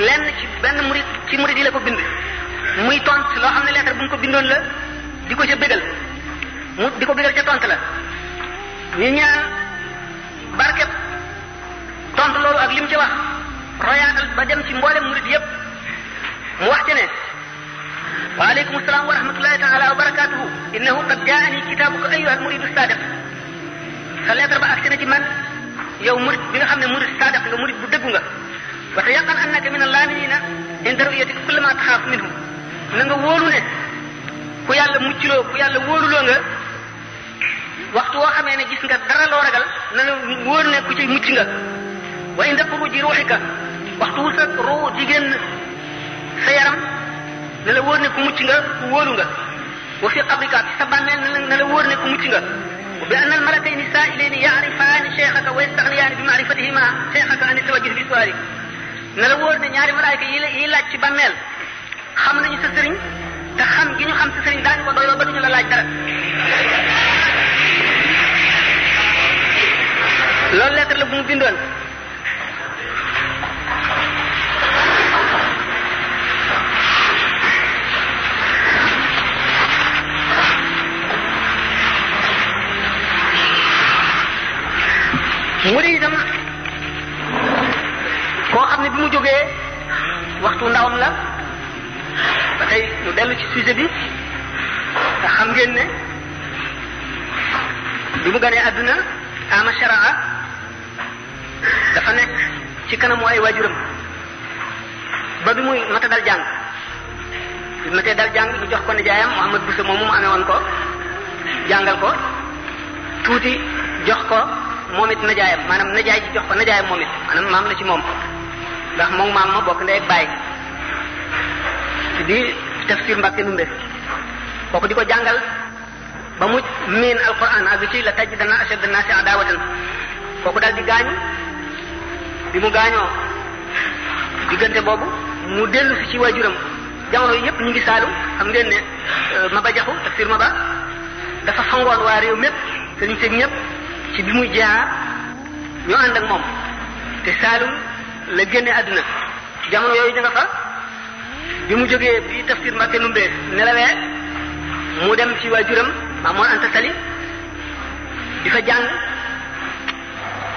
lenn ci benn murid yi la ko bind muy tont loo xam ne lettre bu mu ko bindoon la di ko ca bégal mu di ko bégal ca tont la ñu ñaan barkeb tont loolu ak lim ci wax royaatal ba dem ci mboolem murid yépp mu wax ci ne وعليكم السلام ورحمة الله تعالى وبركاته إنه قد جاءني كتابك أيها المريد الصادق فليتر بأكسنا جمان يوم مريد بنا خمنا مريد الصادق مريد بدقنا وتيقن أنك من اللامنين عند رؤيتك كل ما تخاف منه نغا وولو ku yàlla muccloo ku yàlla wóoruloo nga waxtu woo xamee ne gis nga dara loo ragal na nga wóor ne ku ci mucc nga wa inda xuruji ruuxika waxtu wu sa ruu di génn sa yaram na la wóor ne ku mucc nga ku wóolu nga wa fi qabrika sa bàmmeel na la wóor ne ku mucc nga wa bi anna al malakayni saailayni yaarifaani cheikhaka wa yastaxniyaani bi maarifatihima cheikhaka an tawajjuh bi suwaari na la wóor ne ñaari malaayka yi laaj ci bàmmeel xam nañu sa sëriñ te xam gi ñu xam ci sëriñ daañu ko doyloo ba duñu la laaj dara loolu lettre la bu mu bindoon mu di itam koo xam ne bi mu jógee waxtu ndawam la ba tey ñu dellu ci sujet bi te xam ngeen ne bi mu ganee àdduna ama sharaa dafa nekk ci kanamu ay waajuram ba bi muy mata dal jàng bi matee dal jàng ñu jox ko nijaayam Muhammad Bousso moom mu amee woon ko jàngal ko tuuti jox ko moom it nijaayam maanaam nijaay ji jox ko nijaayam moom it maanaam maam la ci moom ndax moom maam ma bokk ndey ak baay di tafsir Mbàkke Numbe kooku di ko jàngal ba mu miin alquran ak ci la tajidanna ashadda an-naasi adaawatan kooku daal di gaañu bi mu gaañoo diggante boobu mu dellu si ci waajuram jamono yi yëpp ñu ngi Saalum xam ngeen ne Maba Jaxu tafsir Maba dafa fangoon waa réew mépp sëriñ sëg ñëpp ci bi muy jaar ñu ànd ak moom te Saalum la génne àdduna jamono yooyu ñu nga fa bi mu jógee bi tafsir Mbàkke Numbe nelawee mu dem ci waajuram Maam Mor Anta Sali di fa jàng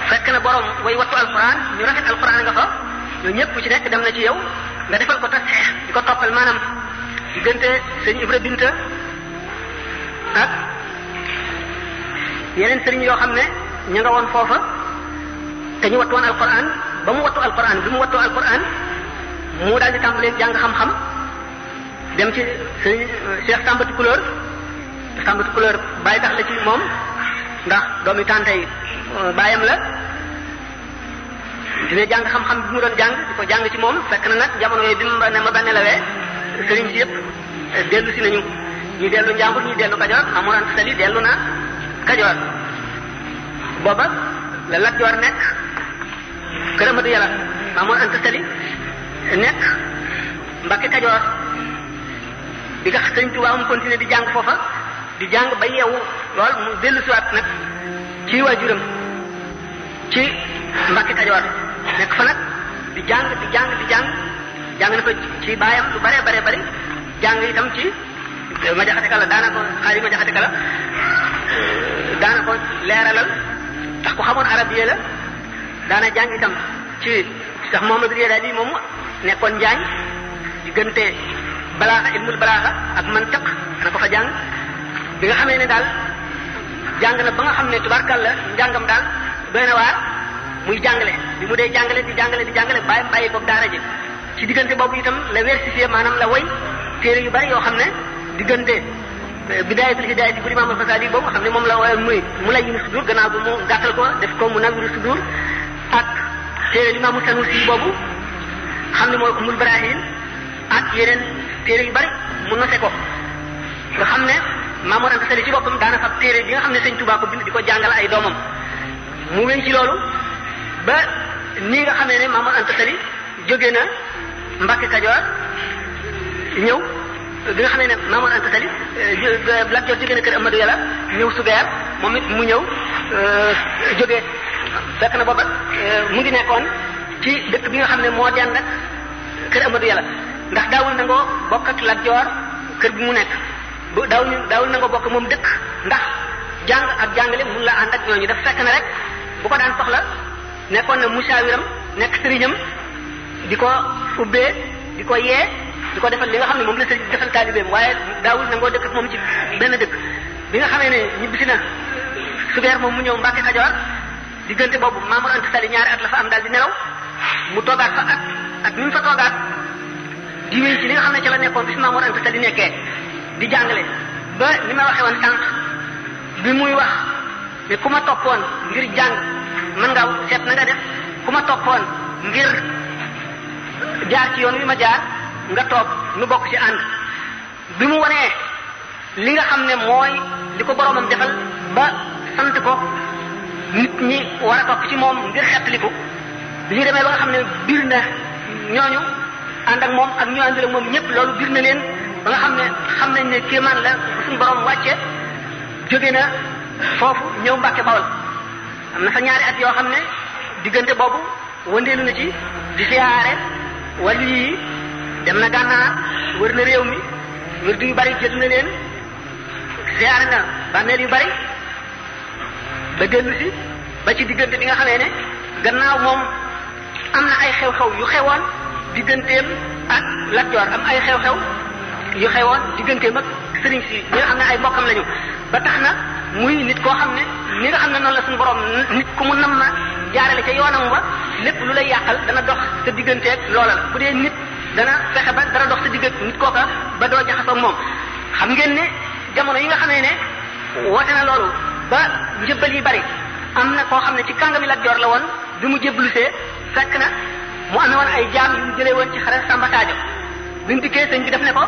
fekk na borom way wattu alquran ñu rafet alquran nga fa ñoo ñëpp ku ci nekk dem na ci yow nga defal ko tasxeex di ko toppal maanaam diggante sëñ Ibra Binta ak yeneen sëriñ yoo xam ne ña nga woon foofa te ñu wattu woon alquran ba mu wattu alquran bi mu wattu alquran mu daal di tàmbalee jàng xam-xam dem ci sëriñ Cheikh Sambati Couleur Sambati Couleur bàyyi tax la ci moom ndax doomi tàntey bàyyam la dina jàng xam-xam bi mu doon jàng di ko jàng ci moom fekk na nag jamono yooyu bi mu ne ma ba nelawee sëriñ si yëpp dellu si nañu ñi dellu Njàmbur ñi dellu Kajoor Maam Mor Anta Sali dellu na Kajoor booba la Lat Joor nekk Kër Amadu Yàlla Maam Mor Anta Sali nekk Mbàkke Kajoor di nga sëriñ Tuubaa mu continuer di jàng foofa di jàng ba yeewu lool mu dellu siwaat nag ci waajuram ci Mbàkke Kajoor nekk fa nag di jàng jàng na fa ci baayam lu bare bare bari jàng itam ci ma jaxate kala daana ko xaali ma jaxate kala daana ko leeralal tax ku xamoon arabiya la daana jàng itam ci sax Muhammadu Yadaali moomu nekkoon njaañ diggante balaaxa ilmul balaaxa ak mantiq dana ko fa jàng bi nga xamee ne daal jàng na ba nga xam ne tubaarkàlla njàngam daal doy na waar muy jàngale bi mu dee jàngale di jàngale bàyyi ko daara ji ci diggante boobu itam la versifié maanaam la way téere yu bari yoo xam ne diggante bidaayatul hidaayati bu Imaam al-Fasaali boobu nga xam ne moom la waaye muy mu lay yinu sudur gannaaw bi mu gàttal ko def ko mu nawiru sudur ak téere Imaamu Sanusi boobu xam ne mooy Ummul Barahin ak yeneen téere yu bari mu nose ko nga xam ne Maam Mor Anta Sali ci boppam daana fab téere bi nga xam ne Sëñ Tuubaa ko bind di ko jàngal ay doomam mu wéy ci loolu ba nii nga xamee ne Maam Mor Anta Sali jóge na Mbàkke Kajoor ñëw bi nga xamee ne Maam Mor Anta Sali Lat Joor jóge na kër Amadou Yàlla ñëw Sugeer moom it mu ñëw jóge fekk na booba mu ngi nekkoon ci dëkk bi nga xam ne moo dend ak kër Amadou Yàlla ndax daawul nangoo bokk ak Lat Joor kër bi mu nekk bu daawul nangoo bokk moom dëkk ndax jàng ak jàngale mun la ànd ak ñooñu daf fekk na rek bu ko daan soxla nekkoon na musaawiram nekk sëriñam di ko ubbee di ko yee di ko defal li nga xam ne moom la sëriñ defal taalibeem waaye daawul nangoo dëkk ak moom ci benn dëkk bi nga xamee ne ñibbisi na subeer moom mu ñëw Mbàkke Kajoor diggante boobu Mamour Anta Sali ñaari at la fa am daal di nelaw mu toogaat fa at ni mu fa toogaat di wéy ci li nga xam ne ca la nekkoon bi si Mamour Anta Sali nekkee di jàngale ba ni ma waxee woon sànq bi muy wax ne ku ma toppoon ngir jàng mën nga seet na nga def ku ma toppoon ngir jaar ci yoon wi ma jaar nga toog nu bokk ci ànd bi mu wanee li nga xam ne mooy li ko boromam defal ba sant ko nit ñi war a topp ci moom ngir xettaliku bi ñu demee ba nga xam ne biir na ñooñu ànd ak moom ak ñu àndul ak moom ñëpp loolu biir na leen ba nga xam ne xam nañ ne kéemaan la bu suñu borom wàcce jóge na foofu ñëw Mbàkke Bawol am na fa ñaari at yoo xam ne diggante boobu wëndeelu na ci di siyaare wàllu yi dem na Gànnaar wër na réew mi wërdu yu bari jël na leen siyaare na bàmmeel yu bari ba dellu si ba ci diggante bi nga xamee ne gannaaw moom am na ay xew-xew yu xewoon digganteem ak Lat Joor am ay xew-xew yu xewoon digganteem ak sëriñ si ñi nga xam ne ay mbokkam lañu ba tax na muy nit koo xam ne ni nga xam ne noonu la suñu borom nit ku mu nam ma jaarale ca yoonam wa lépp lu lay yàqal dana dox sa digganteeg loola la bu dee nit dana fexe ba dana dox sa diggante nit kooka ba doo jaxasoo moom xam ngeen ne jamono yi nga xamee ne woote na loolu ba njëbbal yi bari am na koo xam ne ci kàngami Lat Joor la woon bi mu jébbalusee fekk na mu amee woon ay jaam yu mu jëlee woon ci xare Samba Sadio bi mu dikkee sëñ bi def ne ko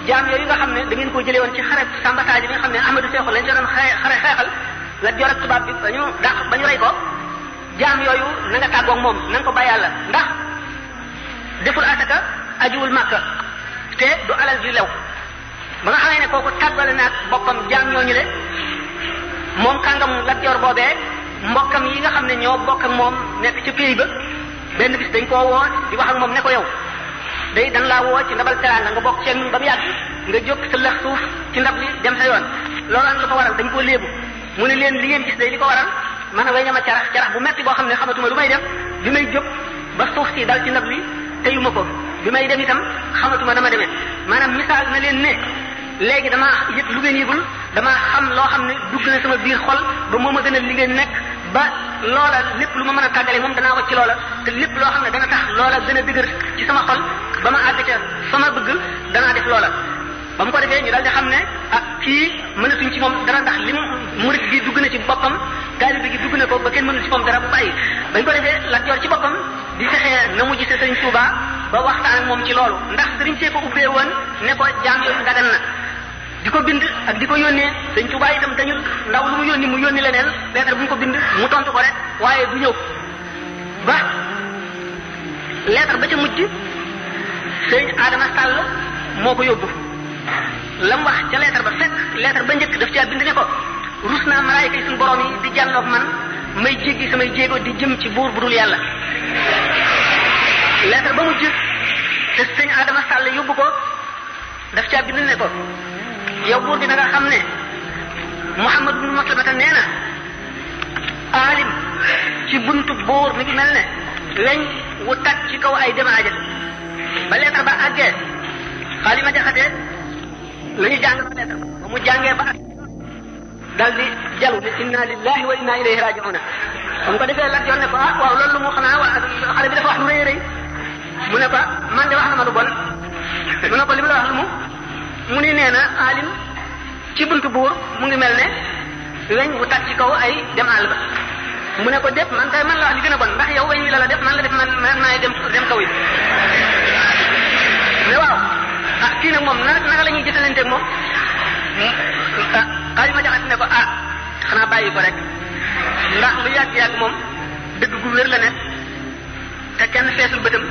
jaam yooyu nga xam ne da ngeen koo jëlee woon ci xare Samba Sadio bi nga xam ne Ahmadou Seexu lañ ca doon xare xeexal Lat Joor ak tubaab bi ba ñu rey ko jaam yooyu na nga tàggoog moom na nga ko bàyyi Yàlla ndax deful asaka ajuwul Makka te du alal ju lew ba nga xamee ne kooku tàggale naag boppam jaam ñooñu le moom kàngam Lat Joor boobee mbokkam yi nga xam ne ñoo bokk ak moom nekk ca pays ba benn bis dañ koo woo di wax ak moom ne ko yow day dan laa woo ci ndabal teraanga nga bokk seen ba mu yàgg nga jóg sa lëx suuf ci ndab li dem sa yoon loolu an la ko waral dañ koo léebu mu ne leen li ngeen gis day li ko waral man a way ñama carax bu metti boo xam ne xamatuma lu may def bi may jóg ba suuf si dal ci ndab li teyuma ko bi may dem itam xamatuma dama demee maanaam misaal na leen ne léegi damaa yëg lu ngeen yëgul damaa xam loo xam ne dugg na sama biir xol ba moo ma gën a li ngeen nekk ba loola lépp lu ma mën a tàggale moom danaa wacc loola te lépp loo xam ne dana tax loola gën a dëgër ci sama xol ba ma àgg ca sama bëgg danaa def loola ba mu ko defee ñu daal di xam ne kii mënatuñ ci moom dara ndax lim murid gi dugg na ci boppam taalibe gi dugg na ko ba kenn mënul ci moom dara bu bàyyi bañ ko defee Lat Joor ci boppam di fexee na mu gisee Sëriñ Tuubaa ba waxtaan ak moom ci loolu ndax sëriñ see ko ubbee woon ne ko jaam yooyu dagan na di ko bind ak di ko yónnee Sëriñ Tuubaa itam dañu ndaw lu mu yónni leneen lettre bu ñu ko bind mu tontu ko rek waaye du ñëw ba lettre ba ca mujj Sëriñ Adama Sall moo ko yóbbu lam wax ca lettre ba fekk lettre ba njëkk daf caa bind ne ko rus naa malaayika yi suñu borom yi di jàlloog man may jéggi samay jéego di jëm ci buur bu dul yàlla lettre ba mujj te Sëriñ Adama Sall yóbbu ko daf caa bind ne ko yow buur bi na nga xam ne Muhammad ibn Maslamata nee na aalim ci buntu buur mi ngi mel ne weñ wu tag ci kaw ay demaaja ba lettre ba àggee Xaalima Jaxate la ñu jàng ba lettre ba mu jàngee ba ak dal di jalu ne inna lillahi wa inna ilayhi raji'un comme ko defee Lat Joor ne ko waaw loolu mu xanaa xale bi dafa wax lu rëy rëy mu ne ko man de wax na ma lu bon mu ne ko li mu la wax lu mu ni nee na alim ci buntu buur mu ngi mel ne weñ bu tàcc ci kaw ay dem àll ba mu ne ko dépp man kay man la wax li gën a bon ndax yow weñ wi la def man la def man maay dem kaw yi mais waaw kii nag moom naka la ñuy jëtalanteeg moom Xaalima Jaxate ne ko xanaa bàyyi ko rek ndax lu yàgg-yàgg moom dëgg gu wér la ne te kenn feesul bëtam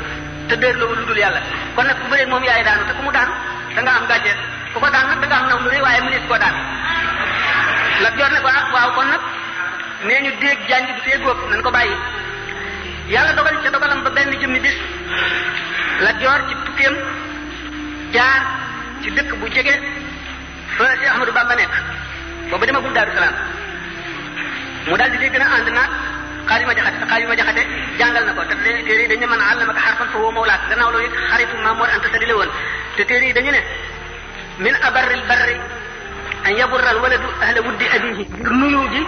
te dër la lu dul yàlla kon nag ku bëreeg moom yaay daanu te ku mu daan da nga am gàcce ku ko daan nag da nga am naw lu rëy waaye mënees koo daan Lat Joor ne ko waaw kon nag nee ñu déeg janj du fee góob nañ ko bàyyi yàlla dogal ca dogalam ba benn jëmmi bis Lat Joor ci tukkeem jaar ci dëkk bu jege fa si Ahmadou Bamba nekk booba demagul Daaru Salaam mu daal di dégg na ànd naag Xaalima Jaxate jàngal na ko te téere dañ ne man allamaka harfan fa huwa mawlaak gannaaw loolu it xaritu Maam Mor Anta Sali la woon te téere yi dañu ne min abarril barri an yaburral waladu ahla wuddi abihi ngir nuyu ji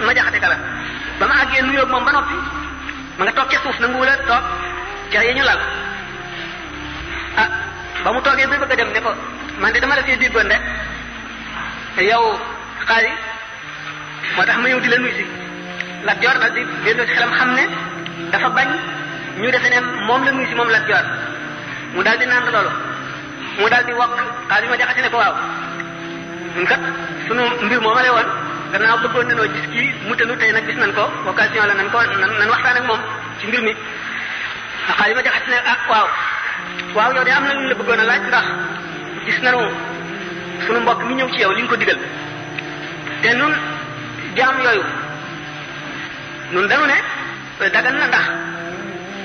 ma jaxate kala ba ma àggee nuyoo moom ba noppi ma nga toog ca suuf nangu wala toog ca ya ñu lal ah ba mu toogee ba bëgg a dem ne ko man de dama la fee déggoon de yow xaali moo tax ma ñëw di la nuyu si Lat Joor dal di delloo ci xelam xam ne dafa bañ ñu defe ne moom la nuyu si moom Lat Joor mu daal di naan loolu mu daal di wokk xaali ma jaxate ne ko waaw ñun kat sunu mbir moo ma lay woon gannaaw bëggoon nañoo gis kii mu tënu tey nag gis nañ ko occasion la nan waxtaan ak moom ci mbir mi xaali ma jaxate ne waaw yow de am na lu la bëggoon a laaj ndax gis nañu sunu mbokk mi ñëw ci yow li nga ko digal te nun jaam yooyu nun dañu ne dagan na ndax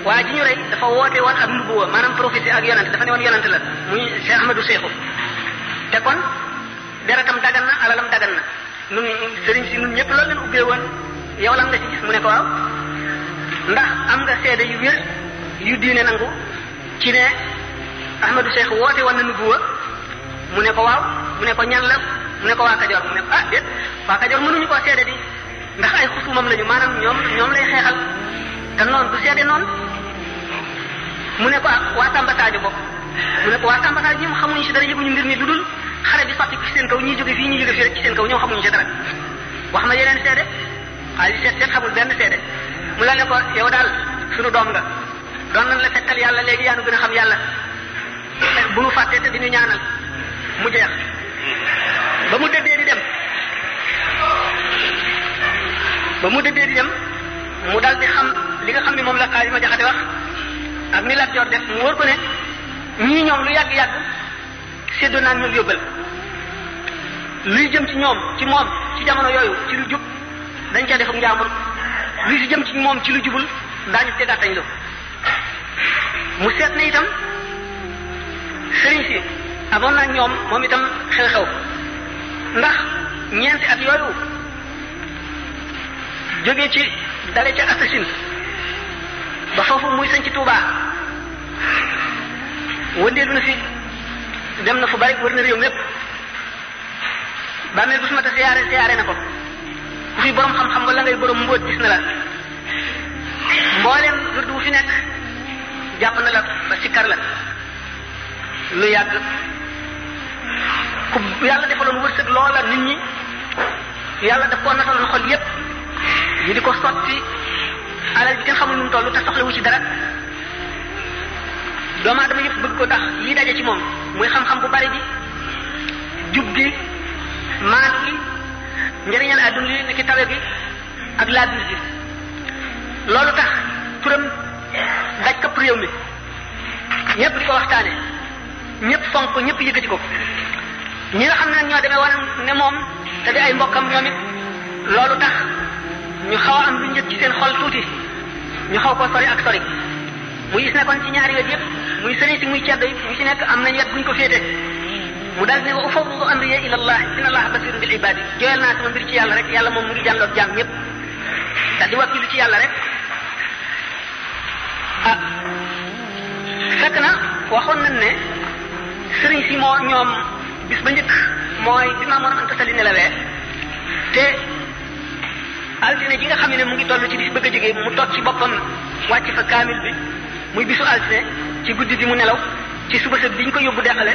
waa ji ñu rey dafa woote woon ak nubuwa maanaam prophétie ak yonent dafa ne woon yonent la muy Cheikh Ahmadou Cheikhou te kon deretam dagan na alalam dagan na nun sëriñ si nun ñëpp loolu leen ubbee woon yow lan nga ci gis mu ne ko waaw ndax am nga seede yu wér yu diine nangu ci ne Ahmadou Cheikh woote woon na nubuwa mu ne ko waaw mu ne ko ñan la mu ne ko waa Kajoor mu ne ko déet waa Kajoor mënuñu koo seede di ndax ay xusumam lañu maanaam ñoom lay xeexal te noonu du seede noonu mu ne ko waa Tamba Sadio bokk mu ne ko waa Tamba Sadio ñoom xamuñu ci dara yëguñu mbir mi lu dul xare bi sotti ci seen kaw ñii jóge fii ñii jóge fii rek ci seen kaw ñoom xamuñu ci dara wax ma yeneen seede xaalis seet xamul benn seede mu la ne ko yow daal suñu doom nga doon nañ la fekkal yàlla léegi yaa nu gën a xam yàlla bu nu fàttee te di ñu ñaanal mu jeex ba mu dëddee di dem mu dal di xam li nga xam ne moom la xaalis ma jaxate wax ak ni Lat Joor def mu wóor ko ne ñii ñoom lu yàgg-yàgg séddoo naan ñoom yóbbal luy jëm ci ñoom ci moom ci jamono yooyu ci lu jub dañ ca def ak njaamur luy si jëm ci moom ci lu jubul daañu tegaatañ lo mu seet ne itam sëriñ si amoon na ñoom moom itam xew-xew ndax ñeenti at yooyu jógee ci dale ca assasine ba foofu muy sañ ci Touba wëndeelu na fi dem na fu bari wër na réew mépp bàmmeel bu sumata siyaare na ko ku fi borom xam-xam wala ngay borom mbóot gis na la mbooleem wirdu bu fi nekk jàpp na la ba sikkar la lu yàgg ku yàlla defaloon wërsëg loola nit ñi yàlla daf koo nataloon xol yépp ñu di ko sotti alal ji kenn xamul nu mu toll te soxlawu ci dara doomu aadama yëpp bëgg ko ndax lii daje ci moom muy xam-xam bu bari bi jub gi maanu gi njëriñal àdduna li ki tawe gi ak laabir gi loolu tax turam daj këpp réew mi ñëpp di ko waxtaane ñëpp fonk ko ñëpp yëkkati ko ñi nga xam ne nag ñoo demee woon ne moom te di ay mbokkam ñoom it loolu tax ñu xaw a am lu njëkk ci seen xol tuuti ñu xaw ko sori ak sori mu gis ne kon ci ñaari wet yëpp muy sëriñ si muy ceddo yi ñu ci nekk am nañ wet buñ ko féete mu daal ne wa ufawwidu amriya ila Allah inna Allah basirun bil ibadi jooyal naa sama mbir ci yàlla rek yàlla moom mu ngi jàlloog jaam ñëpp daal di wakkilu ci yàlla rek fekk na waxoon nañ ne sëriñ si moo ñoom bis ba njëkk mooy bi Maam Mor Anta Sali nelawee te altine ji nga xam ne mu ngi toll ci bis bëgg a jógee mu toog ci boppam wàcc fa kaamil bi muy bisu altine ci guddi bi mu nelaw ci suba sa biñ ko yóbbu deqale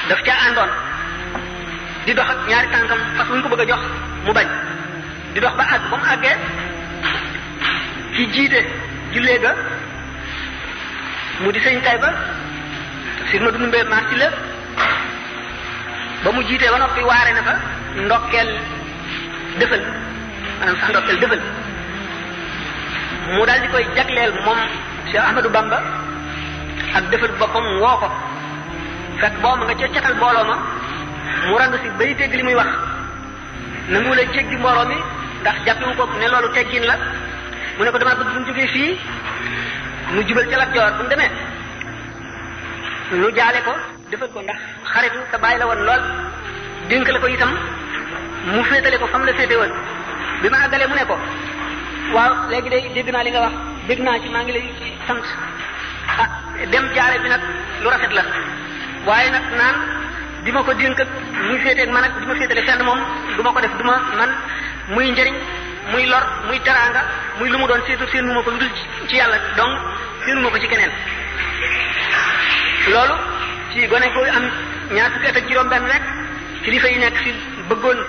daf ca àndoon di dox ak ñaari tànkam fas wuñ ko bëgg a jox mu bañ di dox ba àgg ba mu àggee ci jiite jullee ga mu di sëñ tay ba sir ma dund mbee marti la ba mu jiitee ba noppi waare na fa ndokkeel dëfal maanaam sax ndokkeel dëfal mu daal di koy jagleel moom Cheikh Ahmadou Bamba ak dëfal boppam woo ko fekk boo ma nga ca catal mbooloo ma mu randu si bay dégg li muy wax nangu la jéggi mbooloo mi ndax jàppiwu ko ne loolu teggin la mu ne ko dama bëgg bu ñu jógee fii nu jubal ca Lat Joor bu ñu demee nu jaale ko defal ko ndax xaritu sa bàyyi la woon lool dénk la ko itam mu féetale ko fam la féete woon bi ma àggalee mu ne ko waaw léegi day dégg naa li nga wax dégg naa ci maa ngi lay sant dem jaare bi nag lu rafet la waaye nag naan di ma ko dénk muy féeteeg man ak di ma féetale fenn moom du ma ko def du ma man muy njëriñ muy lor muy teraanga muy lu mu doon seenu ma ko lu dul ci yàlla donc seenu ma ko ci keneen loolu ci gone ko am ñaar fukki at ak juróom-benn rek kilifa yi nekk fi bëggoon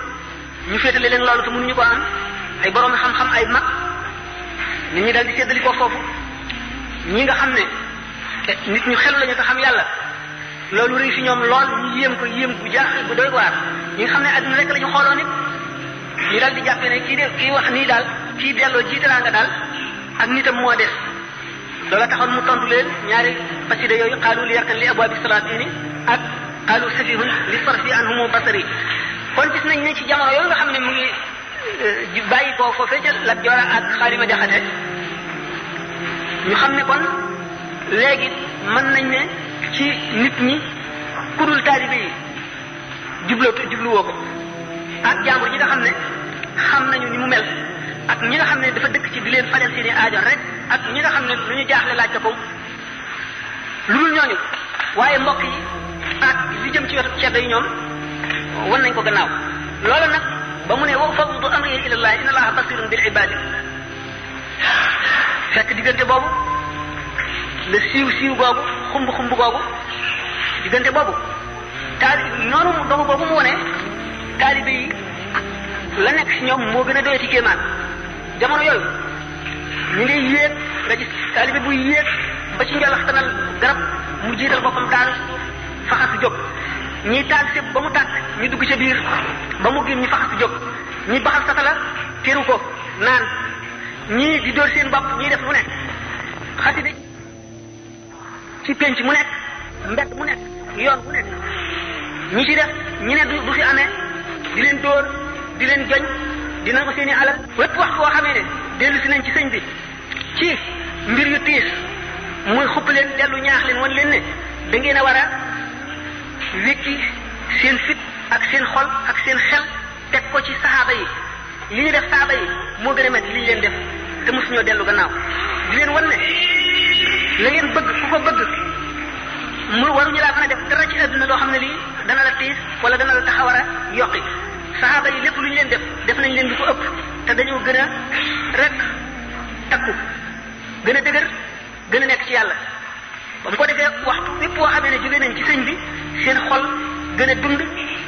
ñu féetale leen loolu te mënuñu ko am ay borom xam-xam ay mag nit ñi dal di séddali ko foofu ñi nga xam ne nit ñu xelu lañu te xam yàlla loolu rëy fi ñoom lool ñu yéem ko yéem bu jaaxle bu doy waar ñi nga xam ne adduna rek la ñu xooloon it ñu dal di jàppee ne kii wax nii daal kii delloo jiitalaanga daal ak nitam moo des loola taxoon mu tontu leen ñaari fasida yooyu qaalu li yarkan li abwaabi salaatini ak qaalu safihun li sarfi anhumu basari kon gis nañ ne ci jamono yooyu nga xam ne mu ngi bàyyi ko foofee ca Lat Joor ak Xaalima Jaxate ñu xam ne kon léegi mën nañ ne ci nit ñi kudul taalibe yi jubluwoo ko ak jàmbur ñi nga xam ne xam nañu ni mu mel ak ñi nga xam ne dafa dëkk ci di leen fajal seeni aajo rek ak ñi nga xam ne lu ñu jaaxle laaj ko lu dul ñooñu waaye mbokk yi ak li jëm ci wetu ceddo yi ñoom wan nañ ko gannaaw loolu nag ba mu ne wa fawwidu amri ila Allah inna Allaha basirun bil ibadi fekk diggante boobu la siiw googu xumb googu diggante boobu noonu dogu boobu mu wone taalibe yi la nekk ci ñoom moo gën a doyati kéemaan jamono yooyu ñu ngi yéeg nga gis taalibe buy yéeg ba ci njolaxtanal garab mu jiital boppam daal faxasu jóg ñi taal sépp ba mu tàkk ñu dugg ca biir ba mu gën ñu faxasu jóg ñi baxal satala teru ko naan ñii di dóor seen bopp ñii def mu nekk xasida ci penc mu nekk mbedd mu nekk yoon mu nekk ñi ci def ñi ne du fi amee di leen dóor di leen joñ dina ko seeni alal wépp wax boo xamee ne dellu si nañ ci sëñ bi ci mbir yu tiis muy xupp leen dellu ñaax leen wan leen ne da ngeen a war a wékki seen fit ak seen xol ak seen xel teg ko ci saxaaba yi li ñu def saxaaba yi moo gën a metti li ñu leen def te mosuñoo dellu gannaaw di leen wan ne la ngeen bëgg ku ko bëgg mu waruñu laa mën a def dara ci àdduna loo xam ne lii dana la tiis wala dana la taxawar a yokki saxaaba yi lépp lu ñu leen def nañ leen di ko ëpp te dañoo gën a rek takku gën a dëgër gën a nekk ci yàlla ba mu ko defee waxtu bépp boo xamee ne jóge nañ ci sëñ bi seen xol gën a dund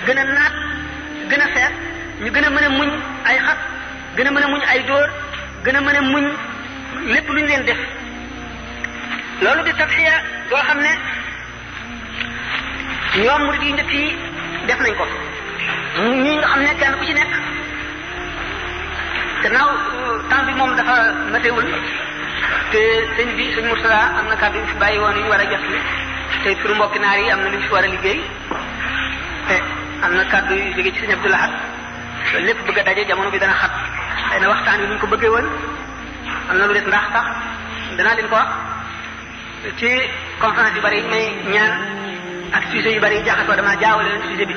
gën a naat gën a fees ñu gën a mën a muñ ay xat gën a mën a muñ ay dóor gën a mën a muñ lépp lu ñu leen def loolu di tadxiya boo xam ne ñoom murid yi njëkk yi def nañ ko ñi nga xam ne kenn ku ci nekk gannaaw temps bi moom dafa matewul te sëñ bi sëñ Murtada am na kàddu yu fi bàyyi woon yu ñu war a jot li te pour mbokki naar yi am na lu ñu fi war a liggéey te am na kàddu yu jóge ci sëñ Abdou Lahad lépp bëgg a daje jamono bi dana xat xëy na waxtaan wi ni ñu ko bëggee woon am na lu des ndax sax danaa leen ko wax ci conférence yu bari yi may ñaan ak sujet yu bari yi jaxasoo damaa jaawale leen sujet bi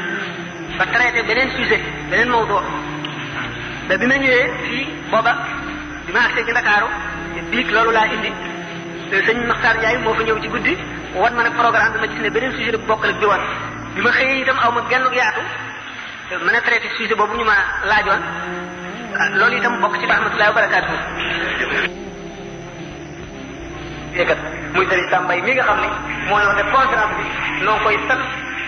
ba traité beneen sujet beneen mawdu ba bi ma ñëwee fii booba bi ma agsee ci Ndakaaru biig loolu laa indi sëñ Maxtaar Njaay moo fa ñëw ci guddi wan ma ne programme bi ma gis ne beneen sujet bu bokkal ak bi woon bi ma xëyee itam aw ma genn yaatu mën a traité sujet boobu ñu ma laajoon loolu itam bokk ci rahmatullahi wa barakaatu yéekat muy sëriñ Sambay mi nga xam ne moo ñoo def conférence bi noo koy sant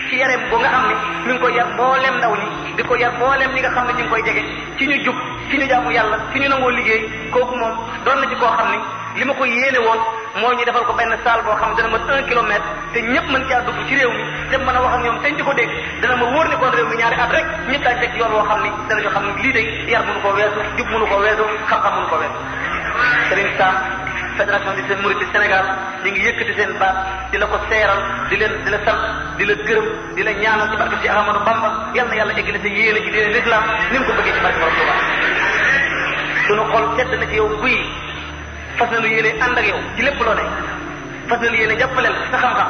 ci yareem boo nga xam ne mi ngi koy yar mboolem ndaw ñi di ko yar mboolem ñi nga xam ne ñu ngi koy jege ci ñu jub ci ñu jaamu yàlla ci ñu nangoo liggéey kooku moom doon na ci koo xam ne li ma ko yéene woon moo ñu defal ko benn salle boo xam ne dana ma 1 kilomètre te ñëpp mën caa dugg ci réew mi te mën a wax ak ñoom teñ di ko dégg dana ma wóor ne kon réew mi ñaari at rek ñëpp daañu teg yoon woo xam ne danañu xam ne lii day yar mënu koo weesu jub mënu koo weesu xam-xam mënu koo weesu Serigne Sam fédération des mourides du Sénégal ñu ngi yëkkati seen baat di la ko seeral di la sant di la gërëm di la ñaanal ci barke ci Ahmadou Bamba yal na yàlla eggali sa yéene ci diine l'islam ni mu ko bëggee ci barke Borom Tuuba sunu xol sedd na ci yow buy fas na lu yéene ànd ak yow ci lépp loo ne fas na lu yéene jàppaleel sa xam-xam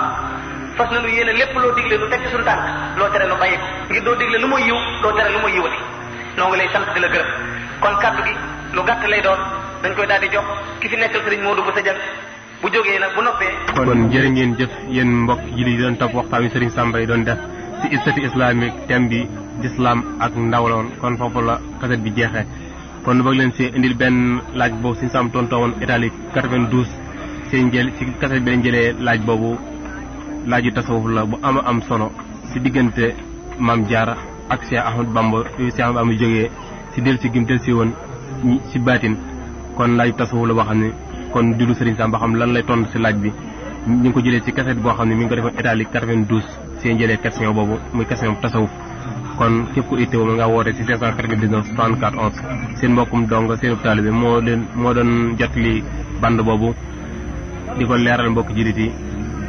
fas na lu yéene lépp loo digle lu teg ci suñu tànk loo tere lu bàyyi ko ngir doo digle lu muy yiw doo tere lu muy yiwati noo ngi lay sant di la gërëm kon kàddu gi lu gàtt lay doon dañ koy daal di jox ki fi nekkal sëriñ Modou Bousso Dieng bu jógee nag bu noppee. kon jërë ngeen jëf yéen mbokk yi di doon topp waxtaan wi Serigne Samba yi doon def ci istati islamique thème bi d'islam ak ndawloon kon foofu la kaset bi jeexee kon bëgg leen si indil benn laaj boobu Serigne Samba tontoo woon Italie 92 seen jël ci kaset bi leen jëlee laaj boobu laaju tasawuf la bu am solo si diggante Maam Jaara ak Cheikh Ahmadou Bamba Cheikh Ahmadou Bamba jógee si del si gim del si woon si baatin kon laaju tasawuf la boo xam ne kon dilu Serigne Samba xam lan lay tontu si laaj bi ñu ngi ko jëlee ci kaset boo xam ne mi ngi ko defoon Italie 92 seen jëlee question boobu muy question tasawuf kon képp ku ittewoo ma nga woote ci 599 34 11 seen mbokkum dong seen taalibe moo doon jot li band boobu di ko leeral mbokk jullit yi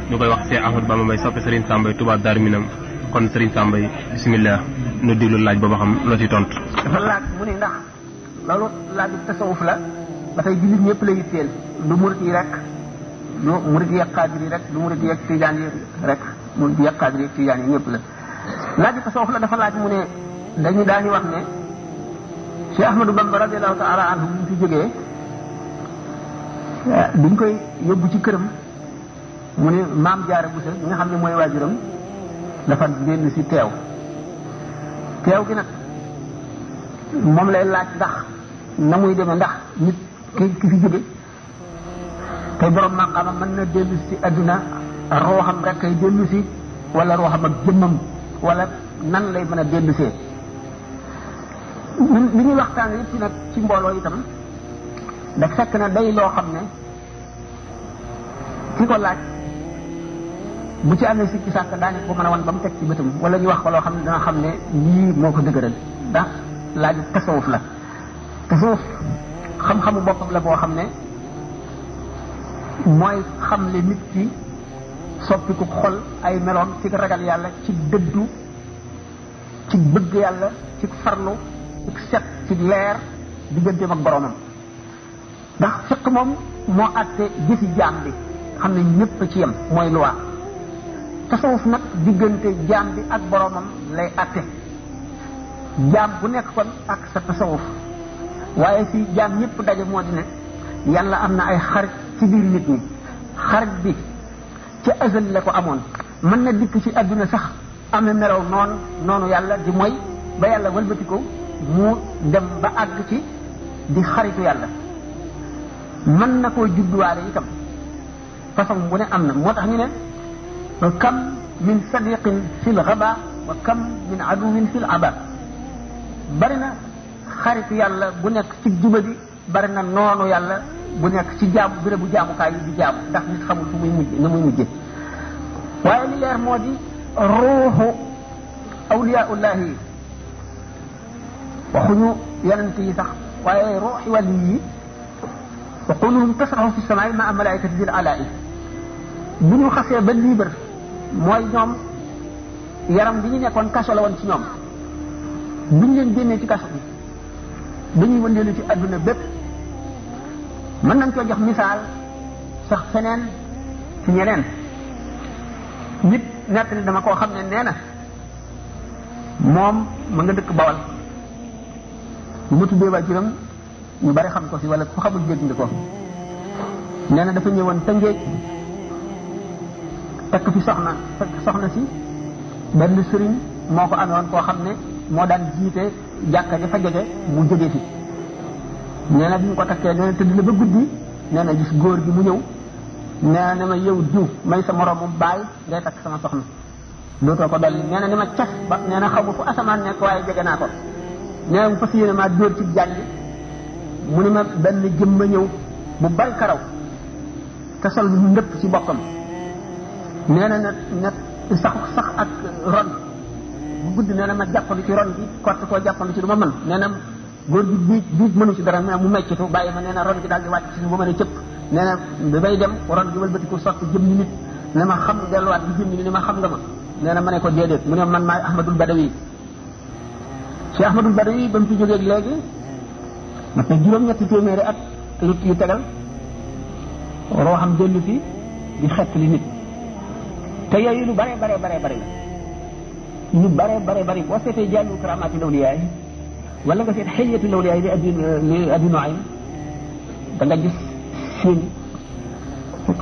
ñu koy wax Cheikh Ahmadou Bamba Mbaye soppe Serigne Samba yi Touba Darou Minam kon Serigne Samba yi bisimilah nu diglu laaj booba xam loo ci tontu. dafa laaj mu ne ndax loolu laaju tasawuf la dafay jullit ñëpp la yitteel du murit yi rek du murit yi ak xaadir yi rek du murit yi ak tijaan yi rek murit yi ak xaadir yi ak tijaan yi ñëpp la laaju tasawuf la dafa laaj mu ne daañu wax ne Cheikh Ahmadou Bamba radiyallahu ta'ala anhu bu fi jógee duñ koy yóbbu ci këram mu ne Maam Jaara Buso bi nga xam ne mooy waajuram dafa génn si teew gi nag moom lay laaj ndax na muy demee ndax nit ki fi jóge tey borom maqaama mën na dellu si adduna rooxam rek kay dellu si wala rooxam ak jëmmam wala nan lay mën a dellu see li ñuy waxtaan yëpp ci nag ci mbooloo itam da fekk na day loo xam ne ki ko laaj bu ci amee sikki sàkk daañu ko mën a wan ba mu teg ci bëtam wala ñu wax ko loo xam ne dana xam ne lii moo ko dëgëral ndax laaju tasawuf la tasawuf xam-xamu boppam la boo xam ne mooy xam le nit ki soppiku xol ay meloom ci ragal yàlla ci dëddu ci bëgg yàlla ci farlu ci set ci leer digganteem ak boromam ndax fekk moom moo àtte jëfi jaam bi xam ne ñëpp ci yem mooy loi tasawuf nag diggante jaam bi ak boromam lay àtte jaam bu nekk kon ak sa tasawuf waaye si jaam ñëpp daje moo di ne yàlla am na ay xarit ci biir nit ñi xarit bi ca azal la ko amoon mën na dikk ci adduna sax amee melaw noonu yàlla di mooy ba yàlla walbati ko mu dem ba àgg ci di xaritu yàlla mën na koo judduwaale itam façon bu ne am na moo tax ñu ne kam min sadiqin fil ghaba wa kam min aduwin fil aba bari na xaritu yàlla bu nekk ci jubadi bari na noonu yàlla bu nekk ci jaamu bérébu jaamukaay yi di jaamu ndax nit xamul fu muy mujj na muy mujje waaye li leer moo di ruuxu awliyaullahi yi waxuñu yonent yi sax waaye ruuxi wàlli yi wa quluhum tasrahu fi samaai ma malaikati dil alaa'i bu ñu xasee ba libre mooy ñoom yaram bi ñu nekkoon kaso la woon ci ñoom bu ñu leen génnee ci kaso bi dañuy wëndeelu ci adduna bépp mën nañ koo jox misaal sax feneen ci ñeneen nit nettali dama koo xam ne nee na moom ma nga dëkk Bawal bu ma tuddee waajuram ñu bari xam ko si wala ku xamul dégg nga ko nee na dafa ñëwoon Tëngéej takk fi soxna si benn sëriñ moo ko amoon koo xam ne moo daan jiite jàkka ja fa jege mu jógee fi nee na bi ñu ko takkee nee na tëdd na ba guddi nee na gis góor gi mu ñëw nee na ma yow diw may sa moroomu baay ngay takk sama soxna dootoo ko dolli nee na ni ma cas ba nee na xaw ma fu asamaan nekk waaye jege naa ko nee na mu fas yéene maa dóor ci jàngi mu ne ma benn jëm ma ñëw bu bari karaw te sol mu ndëpp ci boppam nee na na sax ak ron bu guddi nee na ma jàppandu ci ron gi kott koo jàppandu ci du ma mën nee na góor gi biig mënu ci dara nee na mu meccitu bàyyi ma nee na ron gi daal di wàcc ci bu ma ne cëpp nee na bi may dem ron gi wëlbati ko sotti jëm ni nit ne ma xam delluwaat bi jëm ni ma xam nga ma nee na ma ne ko déedéet mu ne man maay Ahmadul Badawi Cheikh Ahmadul Badawi ba mu fi jógee léegi mat na juróom-ñetti téeméeri at yu tegal roo xam dellu fi di xett li nit te yooyu lu bare la boo seetee jàllu karamaati lawliyaay wala nga seet xëyatu lawliyaay li Abi Nuaym da nga gis siin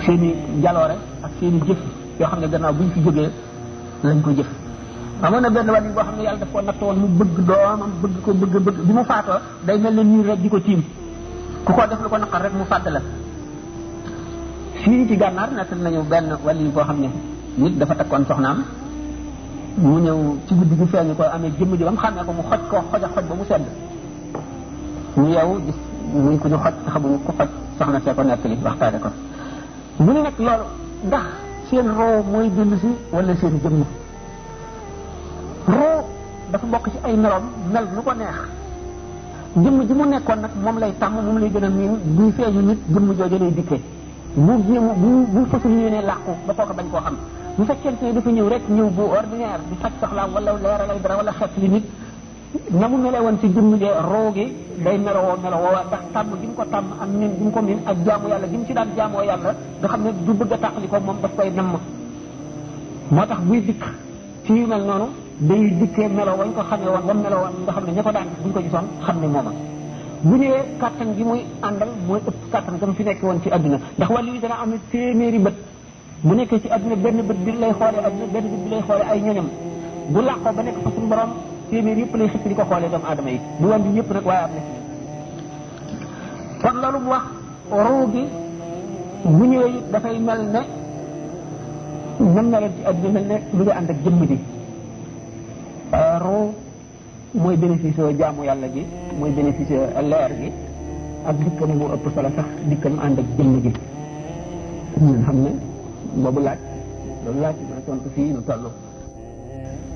seen i jaloore ak seen i jëf yoo xam ne gannaaw buñ fi jógee lañ ko jëf. amoon na benn wàll yi boo xam ne yàlla daf ko nattoon mu bëgg doomam bëgg ko bëgg bi mu faatoo day mel ne nii rek di ko tiim ku ko def lu ko naqar rek mu fàdd la. fii ci gànnaar nekk nañu benn wàll yi boo xam ne nit dafa takkoon soxnaam mu ñëw ci guddi gi feeñu ko amee jëmm ji ba mu xàmmee ko mu xoj ko xoj ba mu sedd ñu yeewu gis muy ku ñu xoj xamuñu ku xoj soxna see ko nettali waxtaane ko mu ne nag loolu ndax seen roo mooy dellu si wala seen jëmm. roo dafa bokk ci ay meloom mel nu ko neex jëmm ji mu nekkoon nag moom lay tàmm moom lay gën a miin buy feeñu nit jëmm jooju lay dikkee bu fasul yéenee làqu ba kooka bañ koo xam bu fekkente ne dafa ñëw rek ñëw bu ordinaire di faj soxlaam wala leeralay dara wala xeet li nit na mu melee woon ci jëmm ji roo gi day melowoo ndax tàmm gi mu ko tàmm am miin gi mu ko miin ak jaamu yàlla gi mu ci daan jaamoo yàlla nga xam ne du bëgg a tàqali ko moom daf koy namm moo tax buy dikk ci yu mel noonu day dikkee melo wañ ko xamee woon ba melo woon nga xam ne ña ko daan gis buñ ko gisoon xam ne mooma bu ñëwee kàttan gi muy àndal mooy ëpp kàttan gam fi nekk woon ci adduna ndax wàllu yi dana am ne téeméeri bët bu nekkee ci adduna benn bët bi lay xoolee adduna benn bët bi lay xoolee ay ñoñam bu làqoo ba nekk fa suñu borom téeméer yëpp lay xëcc di ko xoolee doomu aadama yi du wàllu yëpp nag waaye am na kon loolu mu wax ruu gi bu ñëwee it dafay mel ne ñam meloon ci adduna mel ne lu nga ànd ak jëmm ji ruu mooy bénéfice jaamu yàlla gi mooy bénéfice leer gi ak dikkam moo ëpp solo sax dikkam ànd ak jëmm gi ñun xam ne boobu laaj loolu laaj bi ma tontu fii nu toll